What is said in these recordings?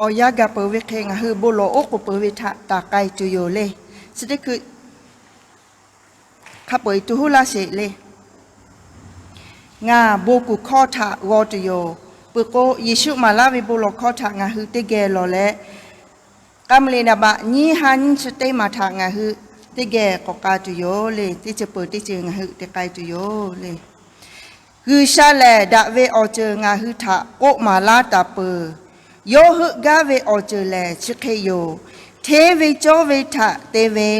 awˬ yanˇ gaˬ peuˬ ve hk'e ngaˬ hui bon lawˬ oˉ k'oˍ peuˬ ve htaꞈ taˍ k'ai tuˬ yoˬ le. Chi teˇ hkui hk'a peu-eˬ tu huˉ laˇ sheˍ le. Ngaˬ bon kuˬ hkawˇ htaꞈ g'aw tuˬ yoˬ. Peuˬ k'o, Yeˍsuˆ maˍ laˇ ve bon lawˬ hkawˇ htaꞈ ngaˬ hui teˇ geh lawˬ leh, k'a meuˍ liꞈ naˍ baꞈ nyiˇ ha nyiˇ chi teˇ maˬ htaꞈ ngaˬ hui teˇ geh k'awꞈ k'ai tuˬ yoˬ le. Teˇ ceuˬ peuˬ teˇ ceuˬ ngaˬ hui te k'ai tuˬ yoˬ le. G'uiˬsha lehˬ, daꞈ ve awˬ ceuˬ ngaˬ hui htaꞈ k'oˆ maˍ laˇ taˍ peuˬ. Yawˇ heuˆ gaˇ ve awˬ ceuˬ lehˬ chi hk'e yoˬ. Hteˇ ve cawˇ ve htaꞈ te ve,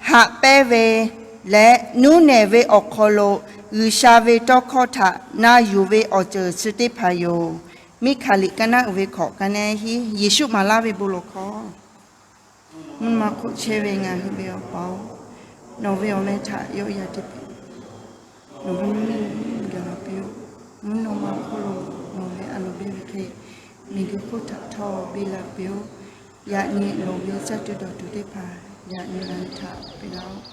haꞈ pehnˇ ve leh nuˇ nehˬ ve awˬ hk'aw lo G'uiˬsha ve tawˇ hkawˇ htaꞈ na yuˬ ve awˬ ceuˬ chi teˇ hpaˍ yoˬ. Miˉhkaˍliꞈ ka naˉ uiˍ ve hkawꞈ ka neˉ hiˉ, Yeˍsuˆ maˍ laˇ ve bon lawˬ hkawˇ. Mvuhˇ naw ma hk'oˆ chehˇ ve ngaˬ hui ve Awˬ pa-oˬ, nawˬ ve awˬ meh htaꞈ yawˆ yan teˇ hpaˍ nawˬ ve mvuhˇ miˬ gaˬ la piˇ-oˆ. Mvuhˇ naw ma hk'oˆ lo nawˬ ve a loˍ biˇ ve hk'e, miˬguiˬ hk'oˆ htaꞈ htawˇ biˇ la piˇ-oˆ. Yaꞈ nyi nawˬ ve caˇ tuˬ dawˬ tuˬ teˇ hpaˍ yaꞈ nyi ngaˬ hui htaꞈ piˇ laˇ-oˆ.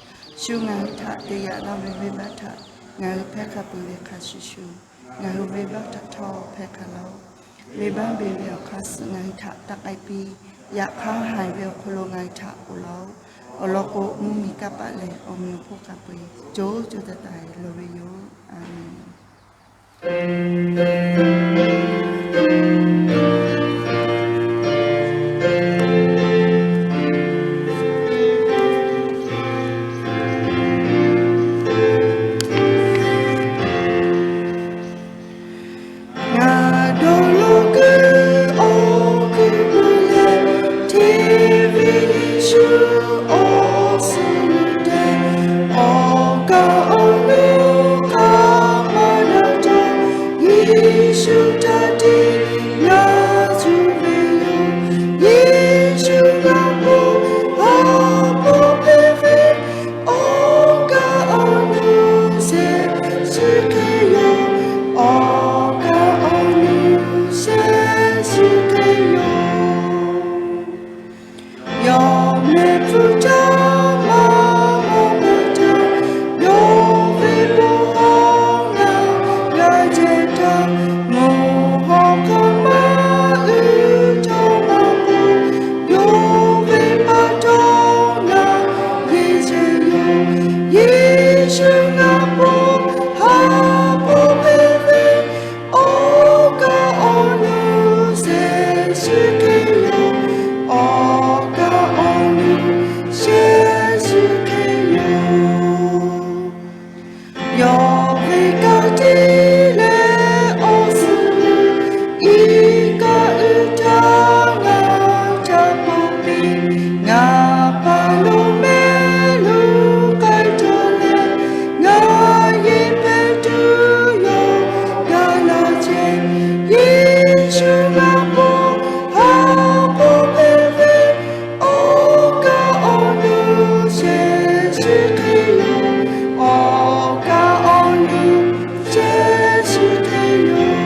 Shu ngaˬ hui htaꞈ te yaꞈ laˇ ve venˇbaˆ htaꞈ ngaˬ hui hpehˇ hk'a peuˬ ve hk'a shuˍ shuˍ, ngaˬ hui venˇbaˆ htaꞈ htawˇ hpehˇ hk'a laˇ-oˆ. Venˇbaˆ beˬ ve awˬ hk'aˇ suh ngaˬ hui htaꞈ taˇ k'ai piˇ. Yaꞈ hk'aˇ, haiˬ ve awˬ hk'aw lo ngaˬ hui htaꞈ k'oˆ laˇ-oˆ. Awˬ lawn k'o, mvuhˇmiˬ kanˇ paˆ lehˬ awˬ meꞈ awˬ hponˇ hk'a peu-eˬ co co taiˍ taiˍ loˍ ve yoˬ. A menˍ. Ngaˬ dawˇ law kuiˬ awˬ kuiˬ peuˬ leh, hteˇ ve Yeˍsuˆ awˬ suhˍ lo tehꞈ, awˬ kaˍ awˬ nu hk'a maˇ na taˇ, Yeˍsuˆ htaꞈ hteˇ ngaˬ cuˇ ve yoˬ. Yeˍsuˆ ngaˬ hpawˇ ha hpawˇ hpehꞈ ve, awˬ kaˍ awˬ nu shehˍ shiˍ hk'e yoˬ. Awˬ kaˍ awˬ nu shehˍ shiˍ hk'e yoˬ. Yawˇ mehˆ hpfuhˇ caˇ maˇ maw peuˬ htaˇ, yawˇ ve bon hawˉ ngaˬ g'a jehˬ htaˇ, mvuhˇ hawˉ hk'aˇ maˇ uiˍ htawˇ maˇ k'oˆ, yawˇ ve pa taw ngaˬ yeˬ chehˇ yoˬ. Yeˍsuˆ ngaˬ hpawˇ ha hpawˇ hpehꞈ ve, awˬ kaˍ awˬ nu shehˍ shiˍ hk'e yoˬ. Awˬ kaˍ awˬ nu shehˍ shiˍ hk'e yoˬ. Yawˇ ve kanˉ te leh awˬ suhˍ lo, iˉ kaˆ uiˍ htaˇ ngaˬ htaꞈ k'oˆ piˇ. Ngaˬ paˍ lo mehˆ lo k'ai taw leh, ngaˬ yeˬ hpehꞈ tuˬ yawˇ gaˬ la chehˇ. Yeˍsuˆ ngaˬ hpawˇ ha hpawˇ hpehꞈ ve, awˬ kaˍ awˬ nu shehˍ shiˍ hk'e yoˬ. Awˬ kaˍ awˬ nu shehˍ shiˍ hk'e yoˬ.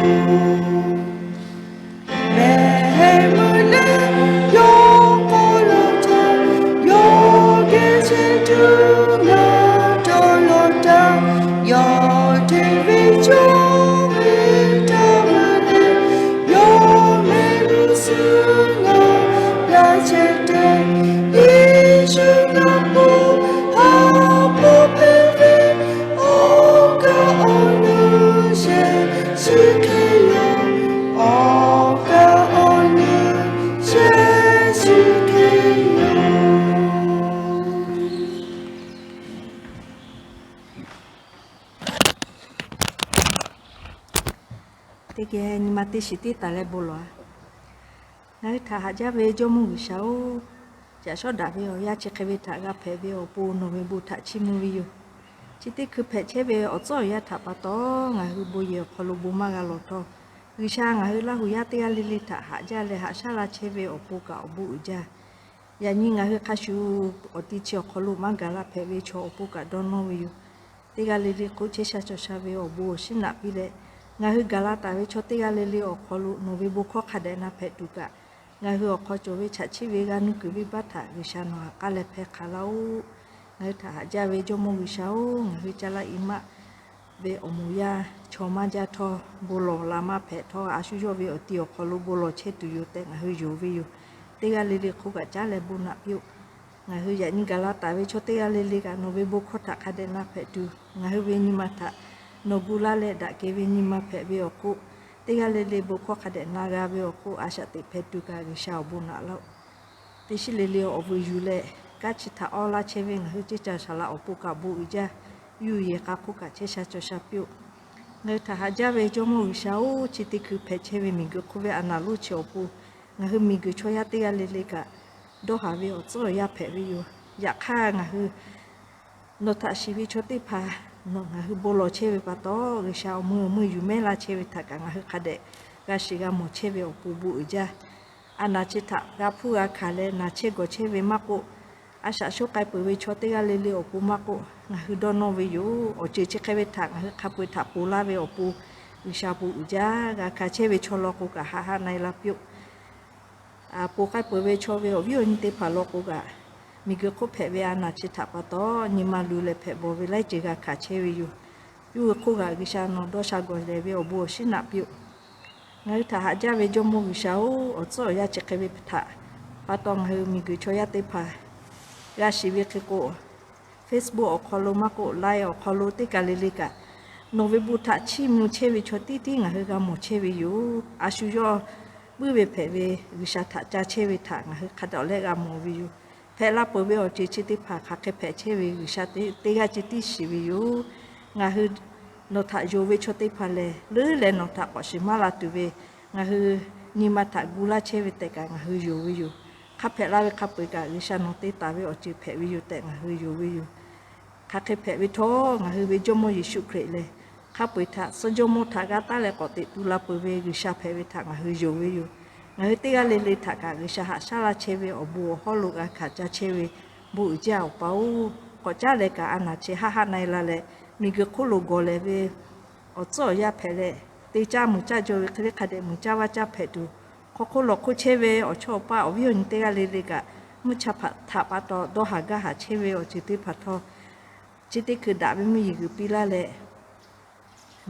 Behˬ hehˍ meuˇ leh yawˇ k'aw lo htaˇ, yawˇ geh chehˇ tuˬ ngaˬ dawˇ law htaˇ, yawˇ hteˇ ve cawˇ ve htaˇ meuˇ leh, yawˇ mehˆ g'uˇ suhˍ ngaˬ g'a chehˇ tehꞈ, Yeˍsuˆ ngaˬ hpawˇ ha hpawˇ hpehꞈ ve, awˬ kaˍ awˬ nu shehˍ shiˍ hk'e yoˬ. Awˬ kaˍ awˬ nu shehˍ shiˍ hk'e yoˬ. Teˇ geh nyi ma teˇ shiˍ tiˉ taˍ leh bon lawˬ-a. Ngaˬ hui htaꞈ haꞈ jaˇ ve Jawˇmawˇ G'uiˬsha-oˬ, caꞈ shawˉ daꞈ ve awˬ yanˇ chi hk'e ve htaꞈ g'a hpehꞈ ve awˬ pon nawˬ ve bon htaꞈ chiˇ mvuh ve yoˬ. Chi teˇ hkui hpehꞈ chehˇ ve awˬ tcuhˉ awˬ yanˇ htaꞈ pa taw, ngaˬ hui bon yehˬ awˬ hk'aw lo bon maˇ g'a lawˬ htawˇ, G'uiˬsha ngaˬ hui Laˇ huˍ yaˇ teˇ g'aˇ le le htaꞈ haꞈ jaˇ leh haꞈ shaˉ la chehˇ ve awˬ pon kaꞈ awˬ bon uiˍ jaˇ. Yaꞈ nyi ngaˬ hui hk'a shuˍ awˬ ti chi awˬ hk'aw lo maˇ gaˬ la hpehꞈ ve chaw awˬ pon kaꞈ dawˇ nawˇ ve yoˬ. Teˇ g'aˇ le le hk'oˆ chehˇ sha cawˬ sha ve awˬ bon awˬ shinˉ naꞈ piˇ leh, ngaˬ hui gaˬ la taˍ ve chaw teˇ g'aˇ le le awˬ hk'aw lo nawˬ ve bon hkawˇ hk'a dehꞈ na hpehꞈ tuˬ kaꞈ, ngaˬ hui awˬ hk'aw cawˬ ve chaꞈ chiˆ ve g'a nuˇ kuiˬ venˇbaˆ htaꞈ G'uiˬsha nawˬ ha k'aˉ leh hpehˇ hk'aˬ laˇ-oˆ. Ngaˬ hui htaꞈ haꞈ jaˇ ve Jawˇmawˇ G'uiˬsha-oˬ, ngaˬ hui caˇ laˇ i maˆ ve awˬ moˍ yaˇ chaw maˇ jaˇ htawˇ, bon lawˬ la maˇ hpehꞈ htawˇ, a shu yawˇ ve awˬ ti awˬ hk'aw lo bon lawˬ chehˇ tuˬ yoˬ tehꞈ ngaˬ hui yonˍ ve yoˬ. Teˇ g'aˇ le le hk'oˆ kaꞈ caˉ leh bon naꞈ piˇ-oˆ. Ngaˬ hui yaꞈ nyi gaˬ la taˍ ve chaw teˇ g'aˇ le le kaꞈ nawˬ ve bon hkawˇ htaꞈ hk'a dehꞈ na hpehꞈ tuˬ, ngaˬ hui ve nyi ma htaꞈ nawˬ gu laˇ leh daꞈ kehˬ ve nyi ma hpehꞈ ve awˬ hk'oˆ, teˇ g'aˇ le le bon hkawˇ hk'a dehꞈ na g'a ve awˬ hk'oˆ a shaꞈ teꞈ hpehꞈ tuˬ kaꞈ G'uiˬsha awˬ bon naꞈ laˇ-oˆ. Teˇ shiˉ le le awˬ vuiˬ yuˬ leh, kanˉ chi htaꞈ awˇ laˇ chehˇ ve ngaˬ hui ceˇ caˬ shaˍ laꞈ awˬ pon kaꞈ bon uiˍ jaˇ. Yuˇ yehˬ k'a hk'oˆ kaꞈ chehˇ sha cawˬ sha piˇ-oˆ. Ngaˬ hui htaꞈ haꞈ jaˇ ve Jawˇmawˇ G'uiˬsha-oˬ, chi teˇ hkui hpehꞈ chehˇ ve miˬguiˬ hk'oˆ ve a naˍ lonˉ chi awˬ pon, ngaˬ hui miˬguiˬ chaw yaˇ teˇ g'aˇ le le kaꞈ dawˇ haˍ ve awˬ tcuhˉ awˬ yanˇ hpehꞈ ve yoˬ. Yaꞈ hk'aˇ ngaˬ hui nawˬ htaꞈ shiˍ ve chaw teˇ hpaˍ, nawˬ ngaˬ hui bon lawˬ chehˇ ve pa taw, G'uiˬsha awˬ meuˇ awˬ meuˇ yuˬ mehˉ laˇ chehˇ ve htaꞈ kaꞈ ngaˬ hui hk'a dehꞈ g'a shiˍ g'a mawˬ chehˇ ve awˬ pon bon uiˍ jaˇ. A naˍ chi htaꞈ g'a hpuˇ g'a hkanˍ leh naˬ chehˇ gawˬ chehˇ ve maˇ k'oˆ, a shaꞈ shoˉ k'ai peuˬ ve chaw teˇ g'aˇ le le awˬ pon maˇ k'oˆ, ngaˬ hui dawˇ nawˇ ve yoˬ. Awˬ ceuˬ chi hk'e ve htaꞈ ngaˬ hui hk'a peu-eˬ htaꞈ ponˬ laˇ ve awˬ pon, G'uiˬsha bon uiˍ jaˇ. G'a hkanˍ chehˇ ve chaw law k'o kaꞈ haꞈ haꞈ na-e la piˇ-oˆ. Ponˬ k'ai peuˬ ve chaw ve awˬ viˉ awˬ nyi teˇ hpaˍ law k'o kaꞈ, miˬguiˬ hk'oˆ hpehꞈ ve a naˍ chi htaꞈ pa taw, nyi ma luˬ leh hpehꞈ bawˬ ve laiˉ ceuˬ g'a hkanˍ chehˇ ve yoˬ. Yawˇ hui hk'oˆ kaꞈ G'uiˬsha nawˬ dawˇ sha gawˬ lehˬ ve awˬ bon awˬ shiˉ naꞈ piˇ-oˆ. Ngaˬ hui htaꞈ haꞈ jaˇ ve Jawˇmawˇ G'uiˬsha-oˬ, awˬ tcuhˉ awˬ yanˇ chi hk'e ve htaꞈ pa taw ngaˬ hui miˬguiˬ chaw yaˇ teˇ hpaˍ g'a shiˍ ve hk'e k'o, Facebook awˬ hk'aw lo maˇ k'oˆ, Line awˬ hk'aw lo teˇ kaˬ le le kaꞈ, nawˬ ve bon htaꞈ chiˇ mvuh chehˇ ve chaw tiˉ tiˉ ngaˬ hui g'a mawˬ chehˇ ve yoˬ. A shu yawˇ puiˉ ve hpehꞈ ve G'uiˬsha htaꞈ ca chehˇ ve htaꞈ ngaˬ hui hk'a dawꞈ leh g'a mawˬ ve yoˬ. Hpehꞈ la peuˬ ve awˬ ceuˬ chi teˇ hpaˍ hk'aˬ hk'e hpehꞈ chehˇ ve G'uiˬsha teˇ g'aˇ ceh tiˉ shiˍ ve yoˬ. Ngaˬ hui nawˬ htaꞈ yonˍ ve chaw teˇ hpaˍ lehˬ, leuˉ leh nawˬ htaꞈ k'awꞈ shiˍ maˇ la tuˬ ve, ngaˬ hui nyi ma htaꞈ gu laˇ chehˇ ve tehꞈ kaꞈ ngaˬ hui yonˍ ve yoˬ. Hk'a hpehꞈ la ve hk'a peu-eˬ kaꞈ G'uiˬsha nawˬ te taˍ ve awˬ ceuˬ hpehꞈ ve yoˬ tehꞈ ngaˬ hui yonˍ ve yoˬ. Hk'aˬ hk'e hpehꞈ ve htawˇ, ngaˬ hui ve Jawˇmawˇ Yeˍsuˆ Hkriꞈ lehˬ, hk'a peu-eˬ htaꞈ suh Jawˇmawˇ htaꞈ g'a taˉ leh k'awꞈ teꞈ tu la peuˬ ve G'uiˬsha hpehꞈ ve htaꞈ ngaˬ hui yonˍ ve yoˬ. Ngaˬ hui teˇ g'aˇ le le htaꞈ kaꞈ G'uiˬsha haꞈ shaˉ laˇ chehˇ ve awˬ bon awˬ hawˉ lo g'a hkanˍ ca chehˇ ve bon uiˍ jaˇ Awˬ pa-oˬ, k'awꞈ caˉ leh kaꞈ a naˍ chi haˆ haˆ na-e la leh, miˬguiˬ hk'oˆ lo gawˬ lehˬ ve awˬ tcuhˉ awˬ yanˇ hpehꞈ leh, te caˇ muiˬ caˇ jaw ve hk'e le hk'a dehꞈ muiˬ caˇ vaˇ caˇ hpehꞈ tuˬ, hk'aw hk'oˆ lawˬ hk'oˆ chehˇ ve awˬ chawˇ awˬ paˇ awˬ viˉ awˬ nyi teˇ g'aˇ le le kaꞈ, mvuhˇ cha hpaꞈ htaꞈ pa taw dawˇ haˍ gaˇ haˍ chehˇ ve awˬ ceuˬ teˇ hpaˍ htawˇ, chi teˇ hkui daꞈ ve mvuhˇ yeˬ g'uiˬ piˇ laˇ leh,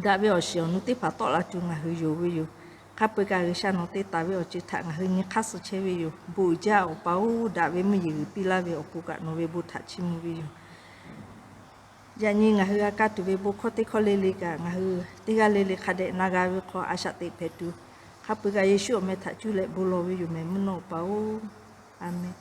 daꞈ ve awˬ shiˍ awˬ nu teˇ hpaˍ tawˆ la tuˬ ngaˬ hui yonˍ ve yoˬ. Hk'a peu-eˬ kaꞈ G'uiˬsha nawˬ te taˍ ve awˬ ceuˬ htaꞈ ngaˬ hui nyi hk'aˇ suh chehˇ ve yoˬ. Bon uiˍ jaˇ Awˬ pa-oˬ, daꞈ ve mvuhˇ yeˬ g'uiˬ piˇ laˇ ve awˬ pon kaꞈ nawˬ ve bon htaꞈ chiˇ mvuh ve yoˬ. Yaꞈ nyi ngaˬ hui g'a kaˇ tuˬ ve bon hkawˇ teˇ hkawˇ le le kaꞈ ngaˬ hui teˇ g'aˇ le le hk'a dehꞈ na g'a ve hk'aw a shaꞈ teꞈ hpehꞈ tuˬ, hk'a peu-eˬ kaꞈ Yeˍsuˆ awˬ meh htaꞈ cuˇ leh bon lawˬ ve yoˬ mehˍ mvuhˇ naw Awˬ pa-oˬ, Aˍmenˍ.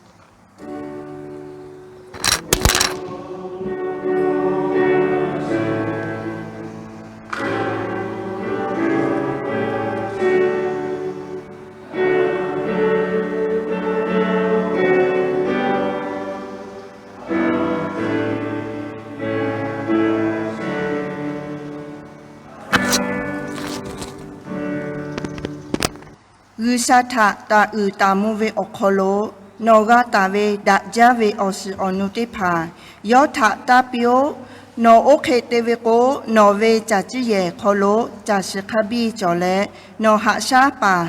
G'uiˬsha htaꞈ taˍ uiˍ taˍ mvuh ve awˬ hk'aw lo, nawˬ g'a taˍ ve daꞈ jaˇ ve awˬ shiˍ awˬ nu teˇ hpaˍ yawˇ htaꞈ taˇ piˇ-oˆ. Nawˬ oˇ hk'e te ve k'o, nawˬ ve caˬ ciˇ yehˬ hk'aw lo caˬ shiˍ hk'a biˇ cawˬ leh, nawˬ haꞈ shaˉ paˍ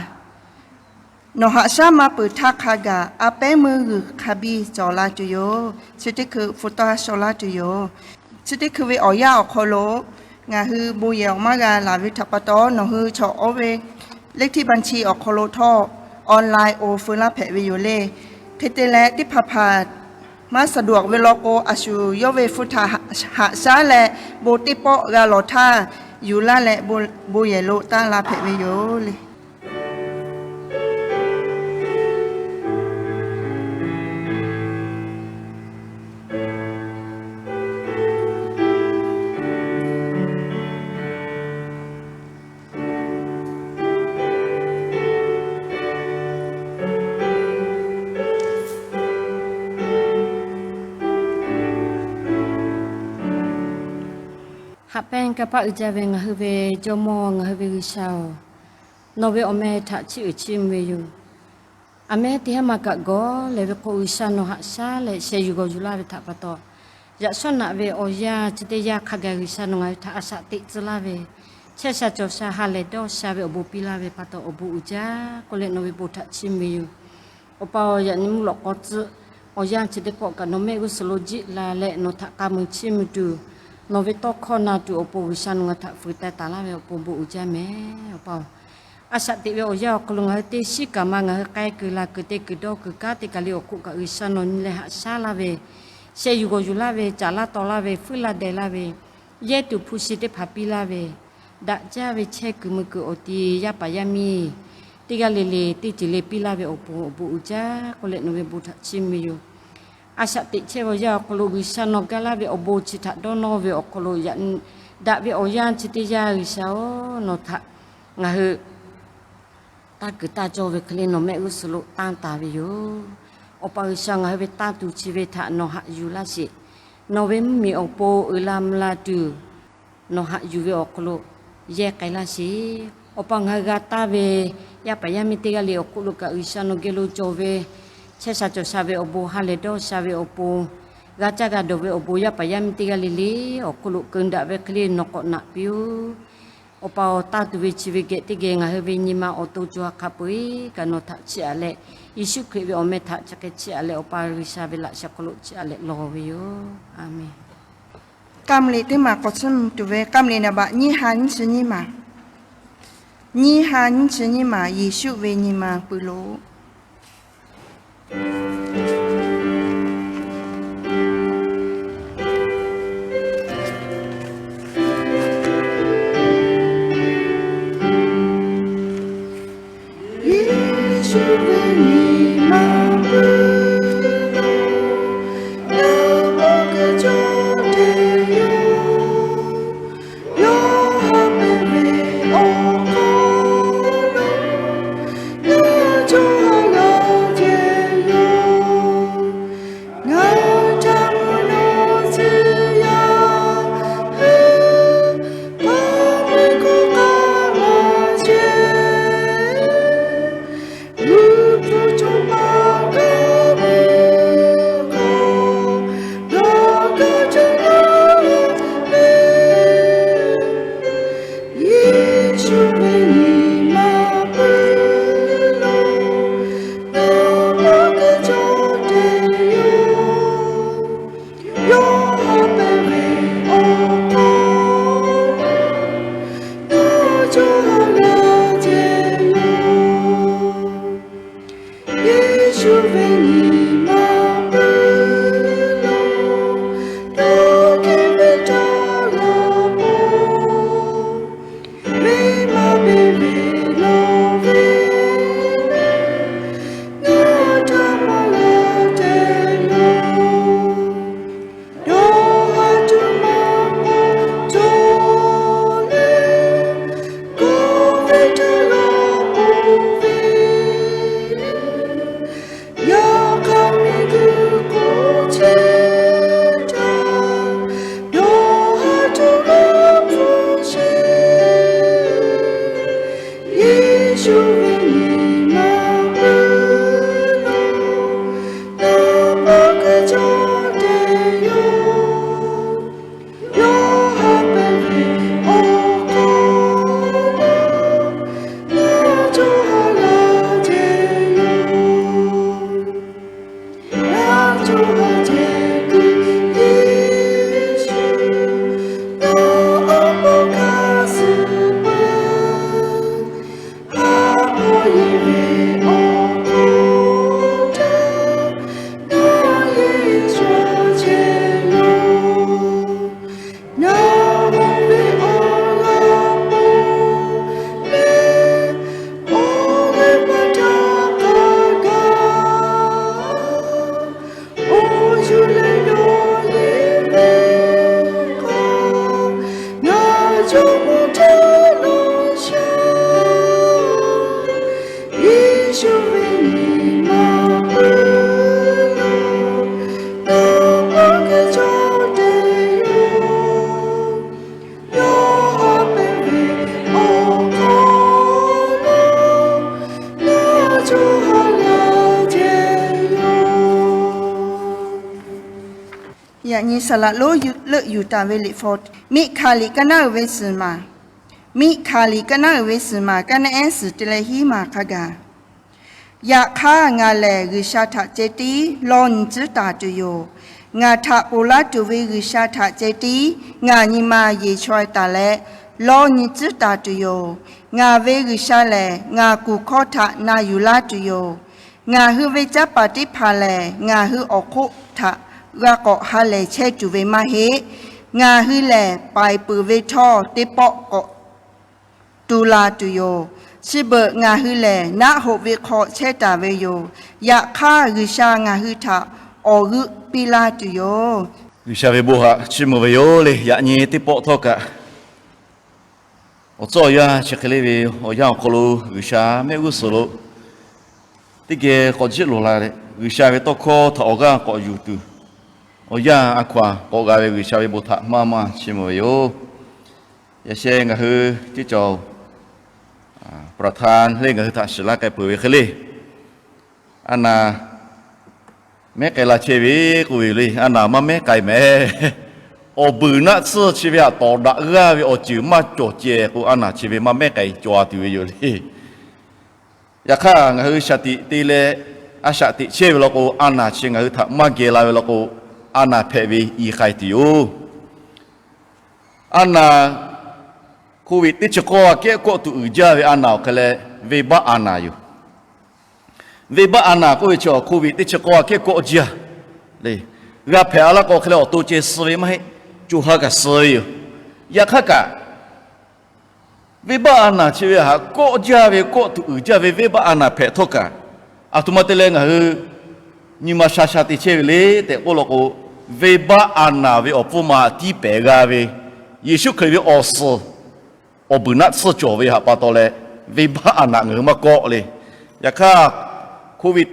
nawˬ haꞈ shaˉ maˇ peuˬ htaˇ hk'a gaˬ a pehˉ meuˇ g'uiˬ hk'a biˇ cawˬ la tuˬ yoˬ. Chi teˇ hkui hpu taˇ shaw laˇ tuˬ yoˬ. Chi teˇ hkui ve awˬ yanˇ awˬ hk'aw lo ngaˬ hui bon yehˬ awˬ maˇ g'a laˬ ve htaꞈ pa taw, nawˬ hui chaw oˇ ve เลขที่บัญชี awˬ hk'aw lo htawˇ online oˇ feu laˇ hpehꞈ ve yoˬ le. Hk'e te leh teˇ hpaˍ hpaˍ maˇ สะดวก ve law k'o, a shu yawˇ ve hpu htaꞈ haꞈ shaˉ leh bon teˇ pawˆ g'a lawˬ htaˇ, yuˬ laˇ leh bon yehˬ lo taˇ la hpehꞈ ve yoˬ le. Haꞈ pehnˇ kanˇ paˆ uiˍ jaˇ ve ngaˬ hui ve Jawˇmawˇ, ngaˬ hui ve G'uiˬsha-oˬ, nawˬ ve awˬ meh htaꞈ chiˇ uiˍ chiˇ mvuh ve yoˬ. A mehˉ teˇ haˉ ma kaꞈ gawˬ leh ve k'o, G'uiˬsha nawˬ haꞈ shaˉ leh sheh yuˬ gawˬ yuˬ laˇ ve htaꞈ pa taw, yaꞈ shawˉ naꞈ ve awˬ yanˇ chi teˇ yanˇ hk'a gaˬ G'uiˬsha nawˬ ngaˬ hui htaꞈ a shaꞈ teꞈ tcuh laˇ ve, chehˇ sha cawˬ sha ha lehˬ dawˇ sha ve awˬ bon piˇ laˇ ve pa taw awˬ bon uiˍ jaˇ k'oˆ leh nawˬ ve bon htaꞈ chiˇ mvuh ve yoˬ. Awˬ pa-oˬ, yaꞈ nyi mvuhˇ lawꞈ k'aw tcuhˆ awˬ yanˇ chi teˇ pawˆ kaꞈ nawˬ mehˆ g'uˇ suhˍ lo jiˆ la leh nawˬ htaꞈ k'a muiˬ chiˇ mvuh tuˬ, Nawˬ ve tawˇ hkawˇ na tuˬ awˬ pon G'uiˬsha nawˬ ngaˬ htaꞈ fuiˍ teh taˍ laˇ ve awˬ pon bon uiˍ jaˇ mehˍ. Awˬ pa-oˬ, a shaꞈ teꞈ ve awˬ yanˇ awˬ hk'aw lo ngaˬ hui teˇ shiˉ kaꞈ ma ngaˬ hui k'ai kuiˬ la kuiˬ te kuiˬ dawˇ kuiˬ kanˉ teˇ kaˬ le awˬ hk'oˆ kaꞈ G'uiˬsha nawˬ nyi leh haꞈ shaˉ laˇ ve, sheh yuˬ g'awˬ yuˬ laˇ ve, caˍ laˇ taw laˇ ve, feuˉ laˇ deh laˇ ve, yehˇ tuˬ hpu shi teˇ hpaˍ piˇ laˇ ve, daꞈ jaˇ ve chehˇ kuiˬ mui kuiˬ awˬ ti yaˇ paˍ yaˇ miˇ teˇ g'aˇ le le teˇ ceuˬ le piˇ laˇ ve awˬ pon awˬ bon uiˍ jaˇ k'oˆ leh nawˬ ve bon htaꞈ chiˇ mvuh ve yoˬ. A shaꞈ teꞈ chehˇ ve awˬ yanˇ awˬ hk'aw lo G'uiˬsha nawˬ gaˇ laˇ ve awˬ bon chi htaꞈ dawˇ nawˇ ve awˬ hk'aw lo yaꞈ daꞈ ve awˬ yanˇ chi teˇ yanˇ G'uiˬsha-oˬ, nawˬ htaꞈ ngaˬ hui taˇ kuiˬ taˇ cawˇ ve hk'e le nawˬ mehˆ g'uˇ suhˍ lo tanˇ taˍ ve yoˬ. Awˬ pa G'uiˬsha ngaˬ hui ve tanˇ tuˬ chi ve htaꞈ nawˬ haꞈ yuˬ laˇ sheˍ. Nawˬ ve mvuhˇmiˬ awˬ pon uiˍ la mvuh la tuˬ nawˬ haꞈ yuˬ ve awˬ hk'aw lo yehˇ k'ai laˇ sheˍ. Awˬ pa ngaˬ hui g'a taˇ ve yaˇ paˍ yaˇ miˇ teˇ g'aˇ le awˬ hk'oˆ lo kaꞈ G'uiˬsha nawˬ geh lo cawˬ ve chehˇ sha cawˬ sha ve awˬ bon, ha lehˬ dawˇ sha ve awˬ pon, g'a caˇ g'a dawˬ ve awˬ bon yaˇ paˍ yaˇ miˇ teˇ g'aˇ le le awˬ hk'oˆ lo keunˍ daꞈ ve hk'e le nawˬ k'awꞈ naꞈ piˇ-oˬ. Awˬ pa-oˬ, tanˇ tuˬ ve chi ve geh teˇ geh ngaˬ hui ve nyi ma awˬ to co ha hk'a peu-eˬ kaꞈ nawˬ htaꞈ chiˇ aꞈ leh, Yeˍsuˆ Hkriꞈ ve awˬ meh htaꞈ chi hk'e chiˇ aꞈ leh Awˬ pa G'uiˬsha ve laꞈ sheh hk'aw lo chiˇ aꞈ leh lawˬ ve yoˬ. A menˬ. K'aˇ mvuh liꞈ teˇ maˬ k'awꞈ tcuhˉ mvuh tuˬ ve, k'aˇ mvuh liꞈ naˍ baꞈ nyiˇ ha nyiˇ chi nyiˇ maˬ, nyiˇ ha nyiˇ chi nyiˇ maˬ, Yeˍsuˆ ve nyi ma pui lo. Yeˍsuˆ ve nyi ma pui lo, yaˇ paˍ keu cawˇ te yoˬ. Yawˇ ha pehꞈ ve awˬ hk'aw lo, ngaˬ cawˇ ha g'a ceh yoˬ. Ngaˬ htaꞈ mvuhˇ naw tcuh yaˇ hui, paˇ meuˇ k'oˆ k'aˇ maˇ sheˍ. G'uiˬ hpu cawˬ paˍ kaˇ ve k'o, dawˇ kaˇ caˇ laˇ ve, Yeˍsuˆ ve nyi ma pui lo, ngaˬ paˍ keu cawˇ te yoˬ. Yawˇ ha pehꞈ ve awˬ hk'aw lo, ngaˬ cawˇ ha g'a ceh yoˬ. Yeˍsuˆ ve nyi ma pui lo, dawˇ hkeh ve htaˇ g'a k'o, venˇ baˆ peꞈ ve lawˬ ve, ngaˬ htaꞈ maˇ g'a te yoˬ. Dawˇ ha tuˬ maˇ k'oˆ cawˬ leh, kawˆ ve htaˇ g'a k'oˆ ve, yaꞈ hk'aˇ miˬguiˬ k'oˆ chehˇ htaˇ, dawˇ ha tuˬ g'a hpfuhˇ sheˍ. Yeˍsuˆ ve nyi ma pui lo, ngaˬ paˍ keu cawˇ te yoˬ. Yawˇ ha pehꞈ ve awˬ hk'aw lo, ngaˬ cawˇ ha g'a ceh yoˬ. Ngaˬ cawˇ ha ceh kuiˬ Yeˍsuˆ, ngaˬ awˬ pon hk'a suh peuˬ. Haˉ pawˇ yehˬ ve awˬ hk'aw htaˇ, ngaˬ yehˬ cawˇ chehˇ yoˬ. Ngaˬ g'aw ve awˬ g'aˇ pon leh, awˬ g'aˇ pa htaꞈ k'aˇ gaˇ. Awˬ yuˬ leh dawˇ yeˬ ve k'o, ngaˬ jawˇ mawˇ htaˇ lo sha. Yeˍsuˆ ve nyi ma pui lo, ngaˬ paˍ keu cawˇ te yoˬ. Yawˇ ha pehꞈ ve awˬ hk'aw lo, ngaˬ cawˇ ha g'a ceh yoˬ. Yaꞈ nyi saˍ laꞈ lonˉ leuˆ yuˬ taˍ ve liꞈ hpu, Miˆ hkanˍ liꞈ kaˇ naˉ uiˍ ve suhˍ maˬ, Miˆ hkanˍ liꞈ kaˇ naˉ uiˍ ve suhˍ maˬ kaˇ naˉ ehˉ suhˍ te leh hiˉ maˬ hk'a gaˬ. Yaꞈ hk'aˇ, ngaˬ lehˬ G'uiˬsha htaꞈ ceh tiˉ lawˇ nyi tcuhˉ taˍ tuˬ yoˬ. Ngaˬ htaꞈ ponˬ laˇ tuˬ ve G'uiˬsha htaꞈ ceh tiˉ ngaˬ nyi ma yeˬ chaweh taˍ leh, lawˇ nyi tcuhˉ taˍ tuˬ yoˬ. Ngaˬ ve G'uiˬsha lehˬ, ngaˬ kuˬ hkawˇ htaꞈ na yuˬ laˇ tuˬ yoˬ. Ngaˬ hui ve caˇ paˍ teˇ hpaˍ lehˬ, ngaˬ hui awˬ hk'oˆ htaꞈ g'a k'awꞈ ha lehˬ chehˇ tuˬ ve maˇ heˆ. Ngaˬ hui lehˬ, paiˍ peuˬ ve htawˇ teˇ pawˆ k'awꞈ tu la tuˬ yoˬ. Chi beuꞈ ngaˬ hui lehˬ, naˆ hoꞈ ve hk'aw chehˇ taˍ ve yoˬ. Yaꞈ hk'aˇ, G'uiˬsha ngaˬ hui htaꞈ awˬ g'euˆ piˇ laˇ tuˬ yoˬ. G'uiˬsha ve bon htaꞈ chiˇ mvuh ve yoˬ le. Yaꞈ nyi teˇ pawˆ htawˇ kaꞈ, awˬ tcuhˉ awˬ yanˇ chi hk'e le ve awˬ yanˇ awˬ hk'aw lo G'uiˬsha mehˆ g'uˇ suhˍ lo teˇ geh k'awꞈ jiˆ loˬ la leh, G'uiˬsha ve tawˇ hkawˇ htaꞈ awˬ g'aˇ k'awꞈ yuˬ tuˬ, awˬ yanˇ a hkaw-anˬ k'awꞈ g'a ve G'uiˬsha ve bon htaꞈ maˇ maˇ chiˇ mvuh ve yoˬ. Yaꞈ sheh ngaˬ hui teˇ cawˬ ประธาน le ngaˬ hui htaꞈ shiˍ laˇ k'ai peuˬ ve hk'e le, a naˍ mehˉ k'ai la chehˇ ve k'oˆ ve yoˬ le. A naˍ maˇ mehˉ k'ai mehˍ. Awˬ beuˬ naˆ tsuhˇ chi ve htaꞈ tawˍ daꞈ g'aˇ ve awˬ ceuˬ maˇ cawˬ ceh k'o, a naˍ chi ve maˇ mehˉ k'ai cawˬ a tuˬ ve yoˬ le. Yaꞈ hk'aˇ, ngaˬ hui shaˍ tiꞈ te leh a shaꞈ teꞈ chehˇ ve law k'o, a naˍ chi ngaˬ hui htaꞈ maˇ geh la ve law k'o, a naˍ hpehꞈ ve i k'ai tuˬ yoˬ. A naˍ Covid teˇ chi k'awˇ aꞈ kehˉ kawˆ tuˬ uiˍ jaˇ ve a naˍ awˬ hk'e leh, venˇbaˆ a naˍ yoˬ. Venˇbaˆ a naˍ k'oˆ ve chi Covid teˇ chi k'awˇ aꞈ kehˉ kawˆ jaˇ le. G'a hpehꞈ a laˇ k'o hk'e leh awˬ to ceh suh ve maˇ heˆ, co ha kaꞈ suh ve yoˬ. Yaꞈ hk'aˇ kaꞈ, venˇbaˆ a naˍ chi ve htaꞈ kawˆ jaˇ ve, kawˆ tuˬ uiˍ jaˇ ve venˇbaˆ a naˍ hpehꞈ htawˇ kaꞈ, aˬ htoꞈ ma te leh ngaˬ hui nyi ma sha sha te chehˇ ve le tehꞈ k'oˆ law k'o, venˇbaˆ a naˍ ve awˬ pfuhˇ ma tiˉ pehˍ g'a ve, Yeˍsuˆ Hkriꞈ ve awˬ suhˍ awˬ beuˬ naˆ tsuhˇ cawˬ ve htaꞈ pa taw leh, venˇbaˆ a naˍ ngaˬ hui maˇ kawˆ le. Yaꞈ hk'aˇ, Covid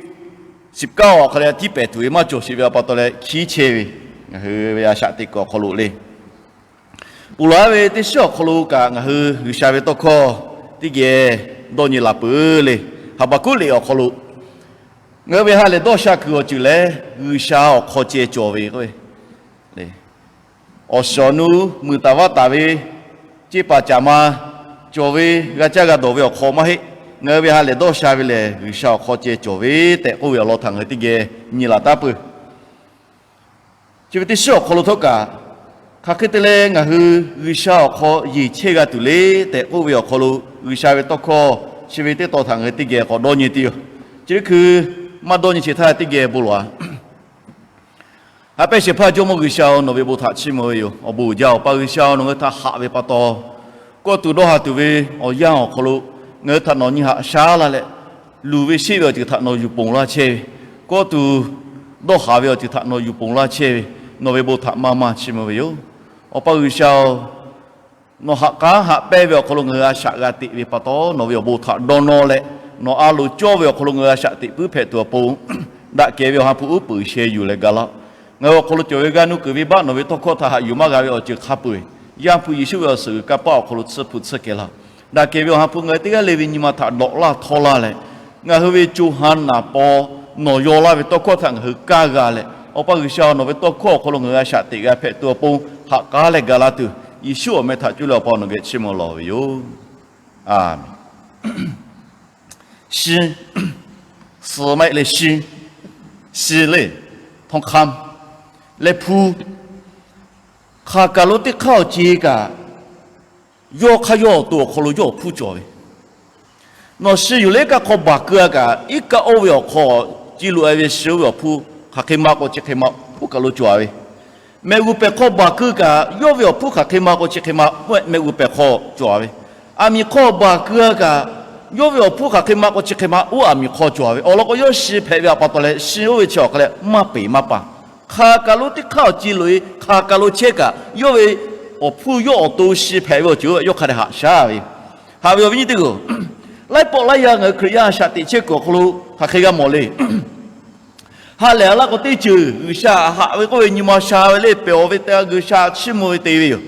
สิบเก้า awˬ hk'aw leh tiˉ pehˍ tuˬ ve maˇ cawˬ sheˍ ve pa taw leh, hkiˉ chehˇ ve ngaˬ hui ve a shaꞈ teꞈ kuiˬ awˬ hk'aw lo le. Ponˬ laˬ ve teˇ shiˉ awˬ hk'aw lo kaꞈ ngaˬ hui G'uiˬsha ve tawˇ hkawˇ teˇ geh dawˇ nyi laˬ peuˬ le. Haˍbaˍkuˆ liꞈ awˬ hk'aw lo, ngaˬ hui ve ha lehˬ dawˇ sha kuiˬ awˬ ceuˬ lehˬ, G'uiˬsha awˬ hk'aw ceh cawˬ ve k'o, awˬ shiˍ awˬ nu muiˬ taˍ vaˇ taˍ ve, ceˇ paˍ caˍ ma cawˬ ve, g'a caˇ g'a dawˬ ve awˬ hk'aw maˇ heˆ. Ngaˬ hui ve ha lehˬ dawˇ sha ve lehˬ, G'uiˬsha awˬ hk'aw ceh cawˬ ve tehꞈ k'oˆ ve awˬ lawn htaꞈ ngaˬ hui teˇ geh nyi laˬ taˉ peuˬ. Chi ve teˇ shiˉ awˬ hk'aw lo htawˇ kaꞈ, hk'aˬ hk'e te leh ngaˬ hui G'uiˬsha awˬ hk'aw yeˬ chehˇ g'a tuˬ le tehꞈ k'oˆ ve awˬ hk'aw lo, G'uiˬsha ve tawˇ hkawˇ chi ve teˇ tawn htaꞈ ngaˬ hui teˇ geh k'awꞈ dawˇ nyi tuˬ yoˬ. Chi ve hkui maˇ dawˇ nyi chi htaˇ teˇ geh bon lawˬ-a. Haꞈ pehnˇ shehˍ hpaˇ Jawˇmawˇ G'uiˬsha-oˬ, nawˬ ve bon htaꞈ chiˇ mvuh ve yoˬ. Awˬ bon uiˍ jaˇ, Awˬ pa G'uiˬsha-oˬ, nawˬ hui htaꞈ haꞈ ve pa taw, kawˆ tuˬ dawˇ haˍ tuˬ ve awˬ yanˇ awˬ hk'aw lo ngaˬ hui htaꞈ nawˬ nyi haꞈ shaˉ laˇ leh, luˬ ve sheˆ ve awˬ ceuˬ htaꞈ nawˬ yuˬ ponˬ laˇ chehˇ ve, kawˆ tuˬ dawˇ haˍ ve awˬ ceuˬ htaꞈ nawˬ yuˬ ponˬ laˇ chehˇ ve, nawˬ ve bon htaꞈ maˇ maˇ chiˇ mvuh ve yoˬ. Awˬ pa G'uiˬsha-oˬ, nawˬ haꞈ k'aˉ haꞈ pehnˇ ve awˬ hk'aw lo ngaˬ hui a shaꞈ g'a teꞈ ve pa taw, nawˬ ve awˬ bon htaꞈ dawˇ nawˇ leh, nawˬ a loˍ cawˇ ve awˬ hk'aw lo ngaˬ hui a shaꞈ teꞈ puiˉ hpehꞈ tuˬ awˬ pon, daꞈ kehˬ ve Awˬ ha hpu uˉ peunˍ sheh yuˬ leh ga laˇ. Ngaˬ hui awˬ hk'aw lo cawˬ ve g'aˇ nuˇ kuiˬ venˇbaˆ nawˬ ve tawˇ hkawˇ htaꞈ haꞈ yuˬ maˇ g'a ve awˬ ceuˬ hk'a peu-eˬ, Yaˇ hpu Yeˍsuˆ ve awˬ suhˍ g'uiˬ kanˇ paˆ awˬ hk'aw lo tsuhˇ hpu tsuhˇ kehˬ laˇ. Daꞈ kehˬ ve Awˬ ha hpu ngaˬ hui teˇ g'aˇ le ve nyi ma htaꞈ dawꞈ laˇ htawˇ laˇ leh, ngaˬ hui ve co ha naˍ paw nawˬ yaw laˇ ve tawˇ hkawˇ htaꞈ ngaˬ hui kaˇ g'a leh, Awˬ pa G'uiˬsha nawˬ ve tawˇ hkawˇ awˬ hk'aw lo ngaˬ hui a shaꞈ teꞈ g'a hpehꞈ tuˬ awˬ pon, haꞈ k'aˉ leh ga laˇ tuˬ, Yeˍsuˆ awˬ meh htaꞈ cuˇ leh Awˬ pa nawˬ geh chiˇ mvuh lawˬ ve yoˬ. Aˬ, suh maˇ heˆ leh shi, shi le, ทองคำ leh hpu, hk'aˬ kaˬ lo teˇ hk'aˇ awˬ ce kaꞈ, yawˇ hk'aˇ yawˇ awˬ to awˬ hk'aw lo yawˇ awˬ hpfuhˇ cawˬ ve. Nawˬ shi yuˬ leh iˉ kaˆ hk'aw baˬ keu-a kaꞈ, iˉ kaˆ oˇ ve awˬ hk'aw, ci loꞈ-e ve shi oˇ ve awˬ hpfuhˇ hk'aˬ hk'e ma k'o chi hk'e ma, oˇ kaˬ lo cawˬ-a ve. Mehꞈ g'uˬ pehˬ hk'aw baˬ keu kaꞈ, yawˇ ve awˬ hpuˇ hk'aˬ hk'e ma k'o chi hk'e ma, oˇ mehꞈ g'uˬ pehˬ hk'aw cawˬ-a ve. Aˬ miˍ hk'aw baˬ keu-a kaꞈ, yawˇ ve awˬ hpuˇ hk'aˬ hk'e ma k'o chi hk'e ma, oˇ aˬ miˍ hk'aw cawˬ-a ve. Awˬ lawn k'o, yawˇ shi hpehꞈ ve htaꞈ pa taw leh, shi oˇ ve chi awˬ hk'a leh maˇ peˍ maˇ pa. Hk'aˬ kaˬ lo teˇ hk'aˇ awˬ ce loꞈ-e, hk'aˬ kaˬ lo chehˇ kaꞈ, yawˇ ve awˬ hpuˇ yawˇ awˬ to shi hpehꞈ ve awˬ ceuˬ yawˇ hk'a dehꞈ haꞈ shaˉ ve. Haꞈ ve awˬ viˉ nyi teˇ g'aˇ, laiˉ pawˆ laiˉ yaˇ ngaˬ hui Hkriꞈ yaˇ a shaꞈ teꞈ chehˇ kuiˬ awˬ hk'aw lo hk'aˬ hk'e g'a mawˬ le. Ha lehˬ a laˇ k'o teˇ ceuˬ G'uiˬsha haꞈ ve k'oˆ ve nyi ma sha ve le, pehˬ-aˬ ve te-a, G'uiˬsha chiˇ mvuh ve te ve yoˬ.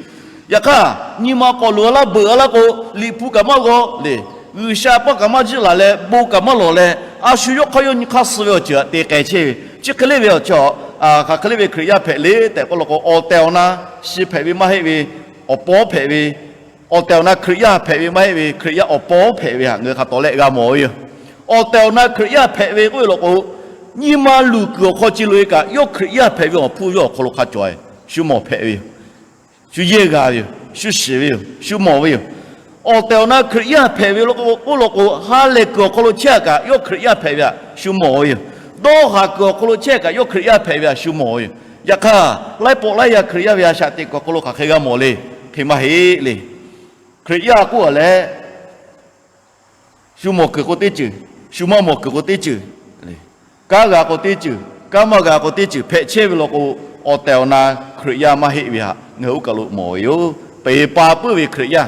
Yaꞈ hk'aˇ, nyi ma k'awꞈ loꞈ-a laˇ, beuꞈ-a laˇ k'o, liꞈ hpu kaꞈ maˇ g'aw le. G'uiˬsha paˇ kaꞈ maˇ jiˆ laˬ leh, bon kaꞈ maˇ lawˬ leh, a shu yawˇ hk'aˇ yawˇ nyi hk'aˇ suh ve awˬ ceuˬ htaꞈ te k'ai chehˇ ve. Chi hk'e le ve awˬ ceuˬ, hk'aˬ hk'e le ve Hkriꞈ yaˇ hpehꞈ le tehꞈ k'oˆ law k'o, awˬ tehˬ awˬ na shi hpehꞈ ve maˇ heˆ ve, awˬ pawˉ hpehꞈ ve, awˬ tehˬ awˬ na Hkriꞈ yaˇ hpehꞈ ve maˇ heˆ ve, Hkriꞈ yaˇ awˬ pawˉ hpehꞈ ve htaꞈ ngaˬ hui hk'a tawˍ leh g'a mawˬ ve yoˬ. Awˬ tehˬ awˬ na Hkriꞈ yaˇ hpehꞈ ve k'oˆ ve law k'o, Nyi ma luˬ kuiˬ awˬ hk'aw lo ce loꞈ-e kaꞈ, yawˇ Hkriꞈ yaˇ hpehꞈ ve awˬ hpfuhˇ yawˇ awˬ hk'aw lo hk'a cawˬ-e, shu mawˬ hpehꞈ ve yoˬ. Shu yehˇ g'a ve yoˬ. Shu shiˍ ve yoˬ. Shu mawˬ ve yoˬ. Awˬ tehˬ awˬ na Hkriꞈ yaˇ hpehꞈ ve yoˬ k'oˆ law k'o, ha lehˬ kuiˬ awˬ hk'aw lo chehˇ-a kaꞈ yawˇ Hkriꞈ yaˇ hpehꞈ ve htaꞈ shu mawˬ ve yoˬ. Dawˇ haˍ kuiˬ awˬ hk'aw lo chehˇ kaꞈ yawˇ Hkriꞈ yaˇ hpehꞈ ve htaꞈ shu mawˬ ve yoˬ. Yaꞈ hk'aˇ, laiˉ pawˆ laiˉ yaˇ Hkriꞈ yaˇ ve a shaꞈ teꞈ kuiˬ awˬ hk'aw lo hk'aˬ hk'e g'a mawˬ le. Hk'e maˇ heˆ le. Hkriꞈ yaˇ k'oˆ-a leh, shu mawˬ kuiˬ k'o teˇ ceuˬ, shu maˇ mawˬ kuiˬ k'o teˇ ceuˬ, kanˉ g'a k'o teˇ ceuˬ, kanˉ maˇ g'a k'o teˇ ceuˬ hpehꞈ chehˇ ve law k'o, awˬ tehˬ awˬ na Hkriꞈ yaˇ maˇ heˆ ve htaꞈ ngaˬ hui oˇ kaˬ lo mawˬ ve yoˬ. Peuˬ pa puiˉ ve Hkriꞈ yaˇ,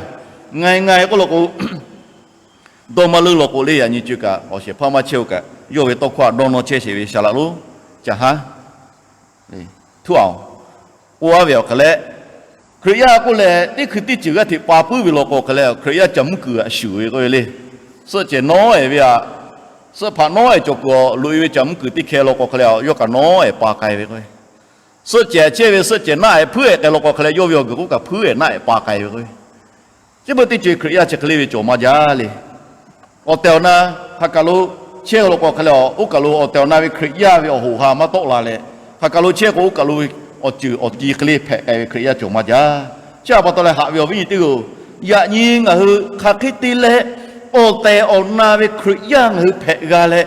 nga nga k'oˆ law k'o, dawˇ maˇ leuˉ law k'o le, yaꞈ nyi co kaꞈ awˬ shehˍ hpaˇ maˇ chehˇ-oˬ kaꞈ, yawˇ ve tawˇ hkawˇ htaꞈ dawˇ nawˇ chehˇ sheˍ ve shaˍ laꞈ lonˉ ca haˉ tuˉ-a-oˬ, k'oˆ-a ve awˬ hk'e leh, Hkriꞈ yaˇ k'oˆ leh teˇ hkui teˇ ceuˬ g'aˇ hteꞈ pa puiˉ ve law k'o hk'e leh, Hkriꞈ yaˇ caˬ mvuhˇ kuiˬ g'aꞈ shuˍ ve k'oˆ ve le. Suhˆ cehˬ nawˉ-ehˍ ve htaꞈ, suhˆ hpaꞈ nawˉ-ehˍ cawˬ kuiˬ awˬ loꞈ-e ve caˬ mvuhˇ kuiˬ teˇ hkeh law k'o hk'e leh, yawˇ kaꞈ nawˉ-ehˍ pa k'ai ve k'o, suhˆ cehˬ chehˇ ve suhˆ cehˬ naˆ-ehˍ hpuiˉ-ehˍ k'ai law k'o hk'e leh, yawˇ ve awˬ guiˬ k'oˆ kaꞈ hpuiˉ-ehˍ naˆ-ehˍ pa k'ai ve k'o, chi beuꞈ teˇ ceuˬ Hkriꞈ yaˇ chi hk'e le ve cawˬ maˇ jaˇ le. Awˬ tehˬ awˬ na hk'aˬ kaˬ lo chehˇ law k'o hk'e leh, oˇ kaˬ lo awˬ tehˬ awˬ na ve Hkriꞈ yaˇ ve awˬ hoꞈ ha maˇ tawˆ la leh, hk'aˬ kaˬ lo chehˇ k'o oˇ kaˬ lo ve awˬ ceuˬ awˬ ti hk'e le hpehꞈ k'ai ve Hkriꞈ yaˇ cawˬ maˇ jaˇ. Chi htaꞈ pa taw leh haꞈ ve awˬ viˉ nyi teˇ-oˬ, yaꞈ nyi ngaˬ hui hk'aˬ hk'e te leh awˬ tehˬ awˬ na ve Hkriꞈ yaˇ ngaˬ hui hpehꞈ g'a leh,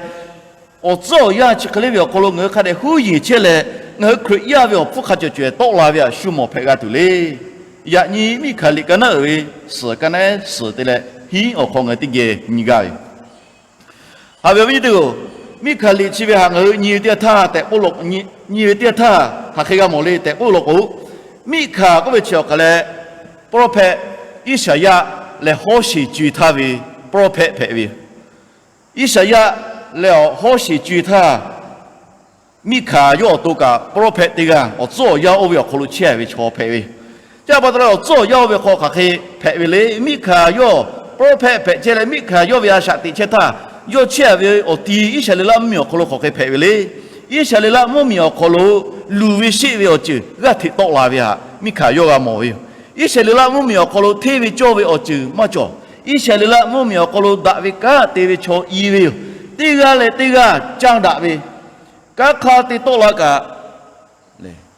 awˬ tcuhˉ awˬ yanˇ chi hk'e le ve awˬ hk'aw lo ngaˬ hui hk'a dehꞈ huˉ yeˬ chehˇ leh, ngaˬ hui Hkriꞈ yaˇ ve awˬ hpfuhˇ hk'a cawˬ cawˬ-ehˍ tawˆ la ve htaꞈ shu mawˬ hpehꞈ g'a tuˬ le. Yaꞈ nyi miˇ hkanˍ liꞈ ka naˉ uiˍ ve suhˍ ka naˉ ehˉ suhˍ te leh hiˉ awˬ hk'aw ngaˬ hui teˇ geh nyi gaˇ ve yoˬ. Haꞈ ve awˬ viˉ nyi teˇ-oˬ, miˇ hkanˍ liꞈ chi ve htaꞈ ngaˬ hui nyi ve teˇ yanˇ htaˇ tehꞈ k'oˆ law, nyi ve teˇ yanˇ htaˇ hk'aˬ hk'e g'a mawˬ le tehꞈ k'oˆ law k'o, miˇ hkanˍ k'oˆ ve chi awˬ hk'aˬ leh, prophet Iˉsaˍyaˆ leh Hawˉsheˍ co-e htaˇ ve prophet hpehꞈ ve yoˬ. Iˉsaˍyaˆ leh awˬ Hawˉsheˍ co-e htaˇ, miˇ hkanˍ yawˇ awˬ to kaꞈ prophet teˇ g'aˇ awˬ tcuhˉ awˬ yanˇ oˇ ve awˬ hk'aw lo chehˇ ve chaw hpehꞈ ve. Chi htaꞈ pa taw leh awˬ tcuhˉ awˬ yanˇ oˇ ve hk'aw hk'aˬ hk'e hpehꞈ ve le. Miˇ hkanˍ yawˇ prophet hpehꞈ chehˇ leh, miˇ hkanˍ yawˇ ve a shaꞈ teꞈ chehˇ htaˇ, yawˇ chehˇ-a ve awˬ ti Iˉsaˍreˍlaˆ mvuhˇmiˬ awˬ hk'aw lo hk'aˬ hk'e hpehꞈ ve le. Iˉsaˍreˍlaˆ mvuhˇmiˬ awˬ hk'aw lo luˬ ve sheˆ ve awˬ ceuˬ g'aˇ hteꞈ tawˆ la ve htaꞈ miˇ hkanˍ yawˇ g'a mawˬ ve yoˬ. Iˉsaˍreˍlaˆ mvuhˇmiˬ awˬ hk'aw lo hteˇ ve cawˇ ve awˬ ceuˬ maˇ cawˬ. Iˉsaˍreˍlaˆ mvuhˇmiˬ awˬ hk'aw lo daꞈ ve kanˉ te ve chaw i ve yoˬ. Teˇ g'aˇ leh teˇ g'aˇ caˇ daꞈ ve, kanˉ hk'aˇ te tawˆ la kaꞈ,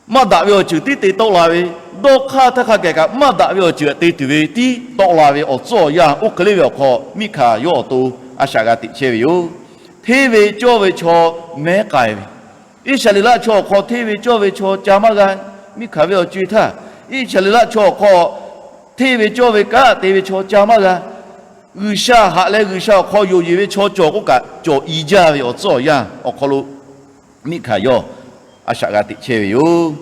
maˇ daꞈ ve awˬ ceuˬ tiˉ te tawˆ la ve, dawˇ hk'aˇ htaˇ hk'a gaˬ kaꞈ maˇ daꞈ ve awˬ ceuˬ htaꞈ te tuˬ ve tiˉ tawˆ la ve awˬ tcuhˉ awˬ yanˇ oˇ hk'e le ve awˬ hk'aw miˇ hkanˍ yawˇ awˬ to a shaꞈ g'a teꞈ chehˇ ve yoˬ. Hteˇ ve cawˇ ve chaw mehˉ k'ai ve, Iˉsaˍreˍlaˆ chaw awˬ hk'aw hteˇ ve cawˇ ve chaw ca maˇ g'a. Miˇ hkanˍ ve awˬ co-e htaˇ, Iˉsaˍreˍlaˆ chaw awˬ hk'aw hteˇ ve cawˇ ve kanˉ te ve chaw ca maˇ g'a. G'uiˬsha haꞈ leh G'uiˬsha awˬ hk'aw yonˍ yeˬ ve chaw cawˬ k'oˆ kaꞈ cawˬ i jaˇ ve awˬ tcuhˉ awˬ yanˇ awˬ hk'aw lo miˇ hkanˍ yawˇ a shaꞈ g'a teꞈ chehˇ ve yoˬ.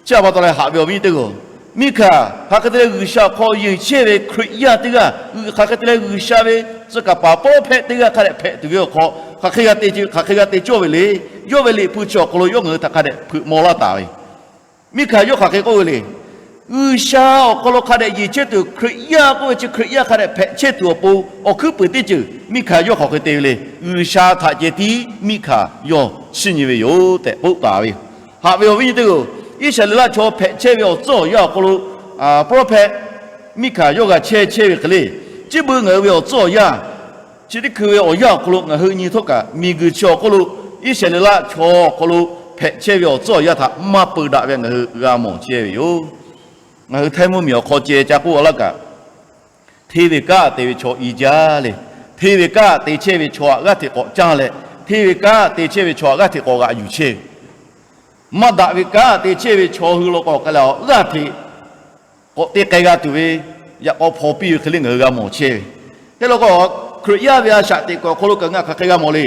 Chi htaꞈ pa taw leh haꞈ ve awˬ viˉ nyi teˇ-oˬ, miˇ hkanˍ hk'aˬ hk'e te leh G'uiˬsha awˬ hk'aw yeˬ chehˇ ve Hkriꞈ yaˇ teˇ g'aˇ, hk'aˬ hk'e te leh G'uiˬsha ve tcuh kaˍ paˍ prophet teˇ g'aˇ hk'a dehꞈ hpehꞈ tuˬ ve awˬ hk'aw, hk'aˬ hk'e g'a te, hk'aˬ hk'e g'a te cawˇ ve le. Yawˇ ve liꞈ hpu chi awˬ hk'aw lo yawˇ ngaˬ hui htaꞈ hk'a dehꞈ hpeuꞈ maw laˇ taˍ ve. Miˇ hkanˍ yawˇ hk'aˬ hk'e k'oˆ ve le. G'uiˬsha awˬ hk'aw lo hk'a dehꞈ yeˬ chehˇ tuˬ Hkriꞈ yaˇ k'oˆ ve chi Hkriꞈ yaˇ hk'a dehꞈ hpehꞈ chehˇ tuˬ awˬ pon awˬ hkuiˉ puiˍ teˇ ceuˬ miˇ hkanˍ yawˇ hk'aˬ hk'e te ve le. G'uiˬsha htaꞈ ceh tiˉ miˇ hkanˍ yawˇ chiˇ nyi ve yoˬ tehꞈ k'oˆ taˍ ve yoˬ. Haꞈ ve awˬ viˉ nyi teˇ-oˬ, Iˉsaˍreˍlaˆ chaw hpehꞈ chehˇ ve awˬ tcuhˉ awˬ yanˇ awˬ hk'aw lo prophet miˇ hkanˍ yawˇ g'a chehˇ chehˇ ve hk'e le. Chi beuꞈ ngaˬ hui ve awˬ tcuhˉ awˬ yanˇ chi teˇ hkui ve awˬ yanˇ awˬ hk'aw lo ngaˬ hui nyi htawˇ kaꞈ, miˬguiˬ chi awˬ hk'aw lo Iˉsaˍreˍlaˆ chaw awˬ hk'aw lo hpehꞈ chehˇ ve awˬ tcuhˉ awˬ yanˇ htaꞈ maˇ peu daꞈ ve ngaˬ hui g'a mawˬ chehˇ ve yoˬ. Ngaˬ hui htaiˇ mvuhˇmiˬ awˬ hk'aw ceh ca k'oˆ a laˇ kaꞈ, hteˇ ve kanˉ te ve chaw i jaˇ le. Hteˇ ve kanˉ te chehˇ ve chaw htaꞈ g'aˇ hteꞈ k'awꞈ caˇ leh, hteˇ ve kanˉ te chehˇ ve chaw htaꞈ g'aˇ hteꞈ k'awꞈ g'aꞈ yuˬ chehˇ ve, maˇ daꞈ ve kanˉ te chehˇ ve chaw hui law k'o hk'e leh g'aˇ hteꞈ k'awꞈ te k'ai g'a tuˬ ve yaꞈ k'aw hpaw piˇ ve hk'e le ngaˬ hui g'a mawˬ chehˇ ve. Hk'e law k'o, Hkriꞈ yaˇ ve a shaꞈ teꞈ kuiˬ awˬ hk'aw lo kaꞈ ngaˬ hk'aˬ hk'e g'a mawˬ le.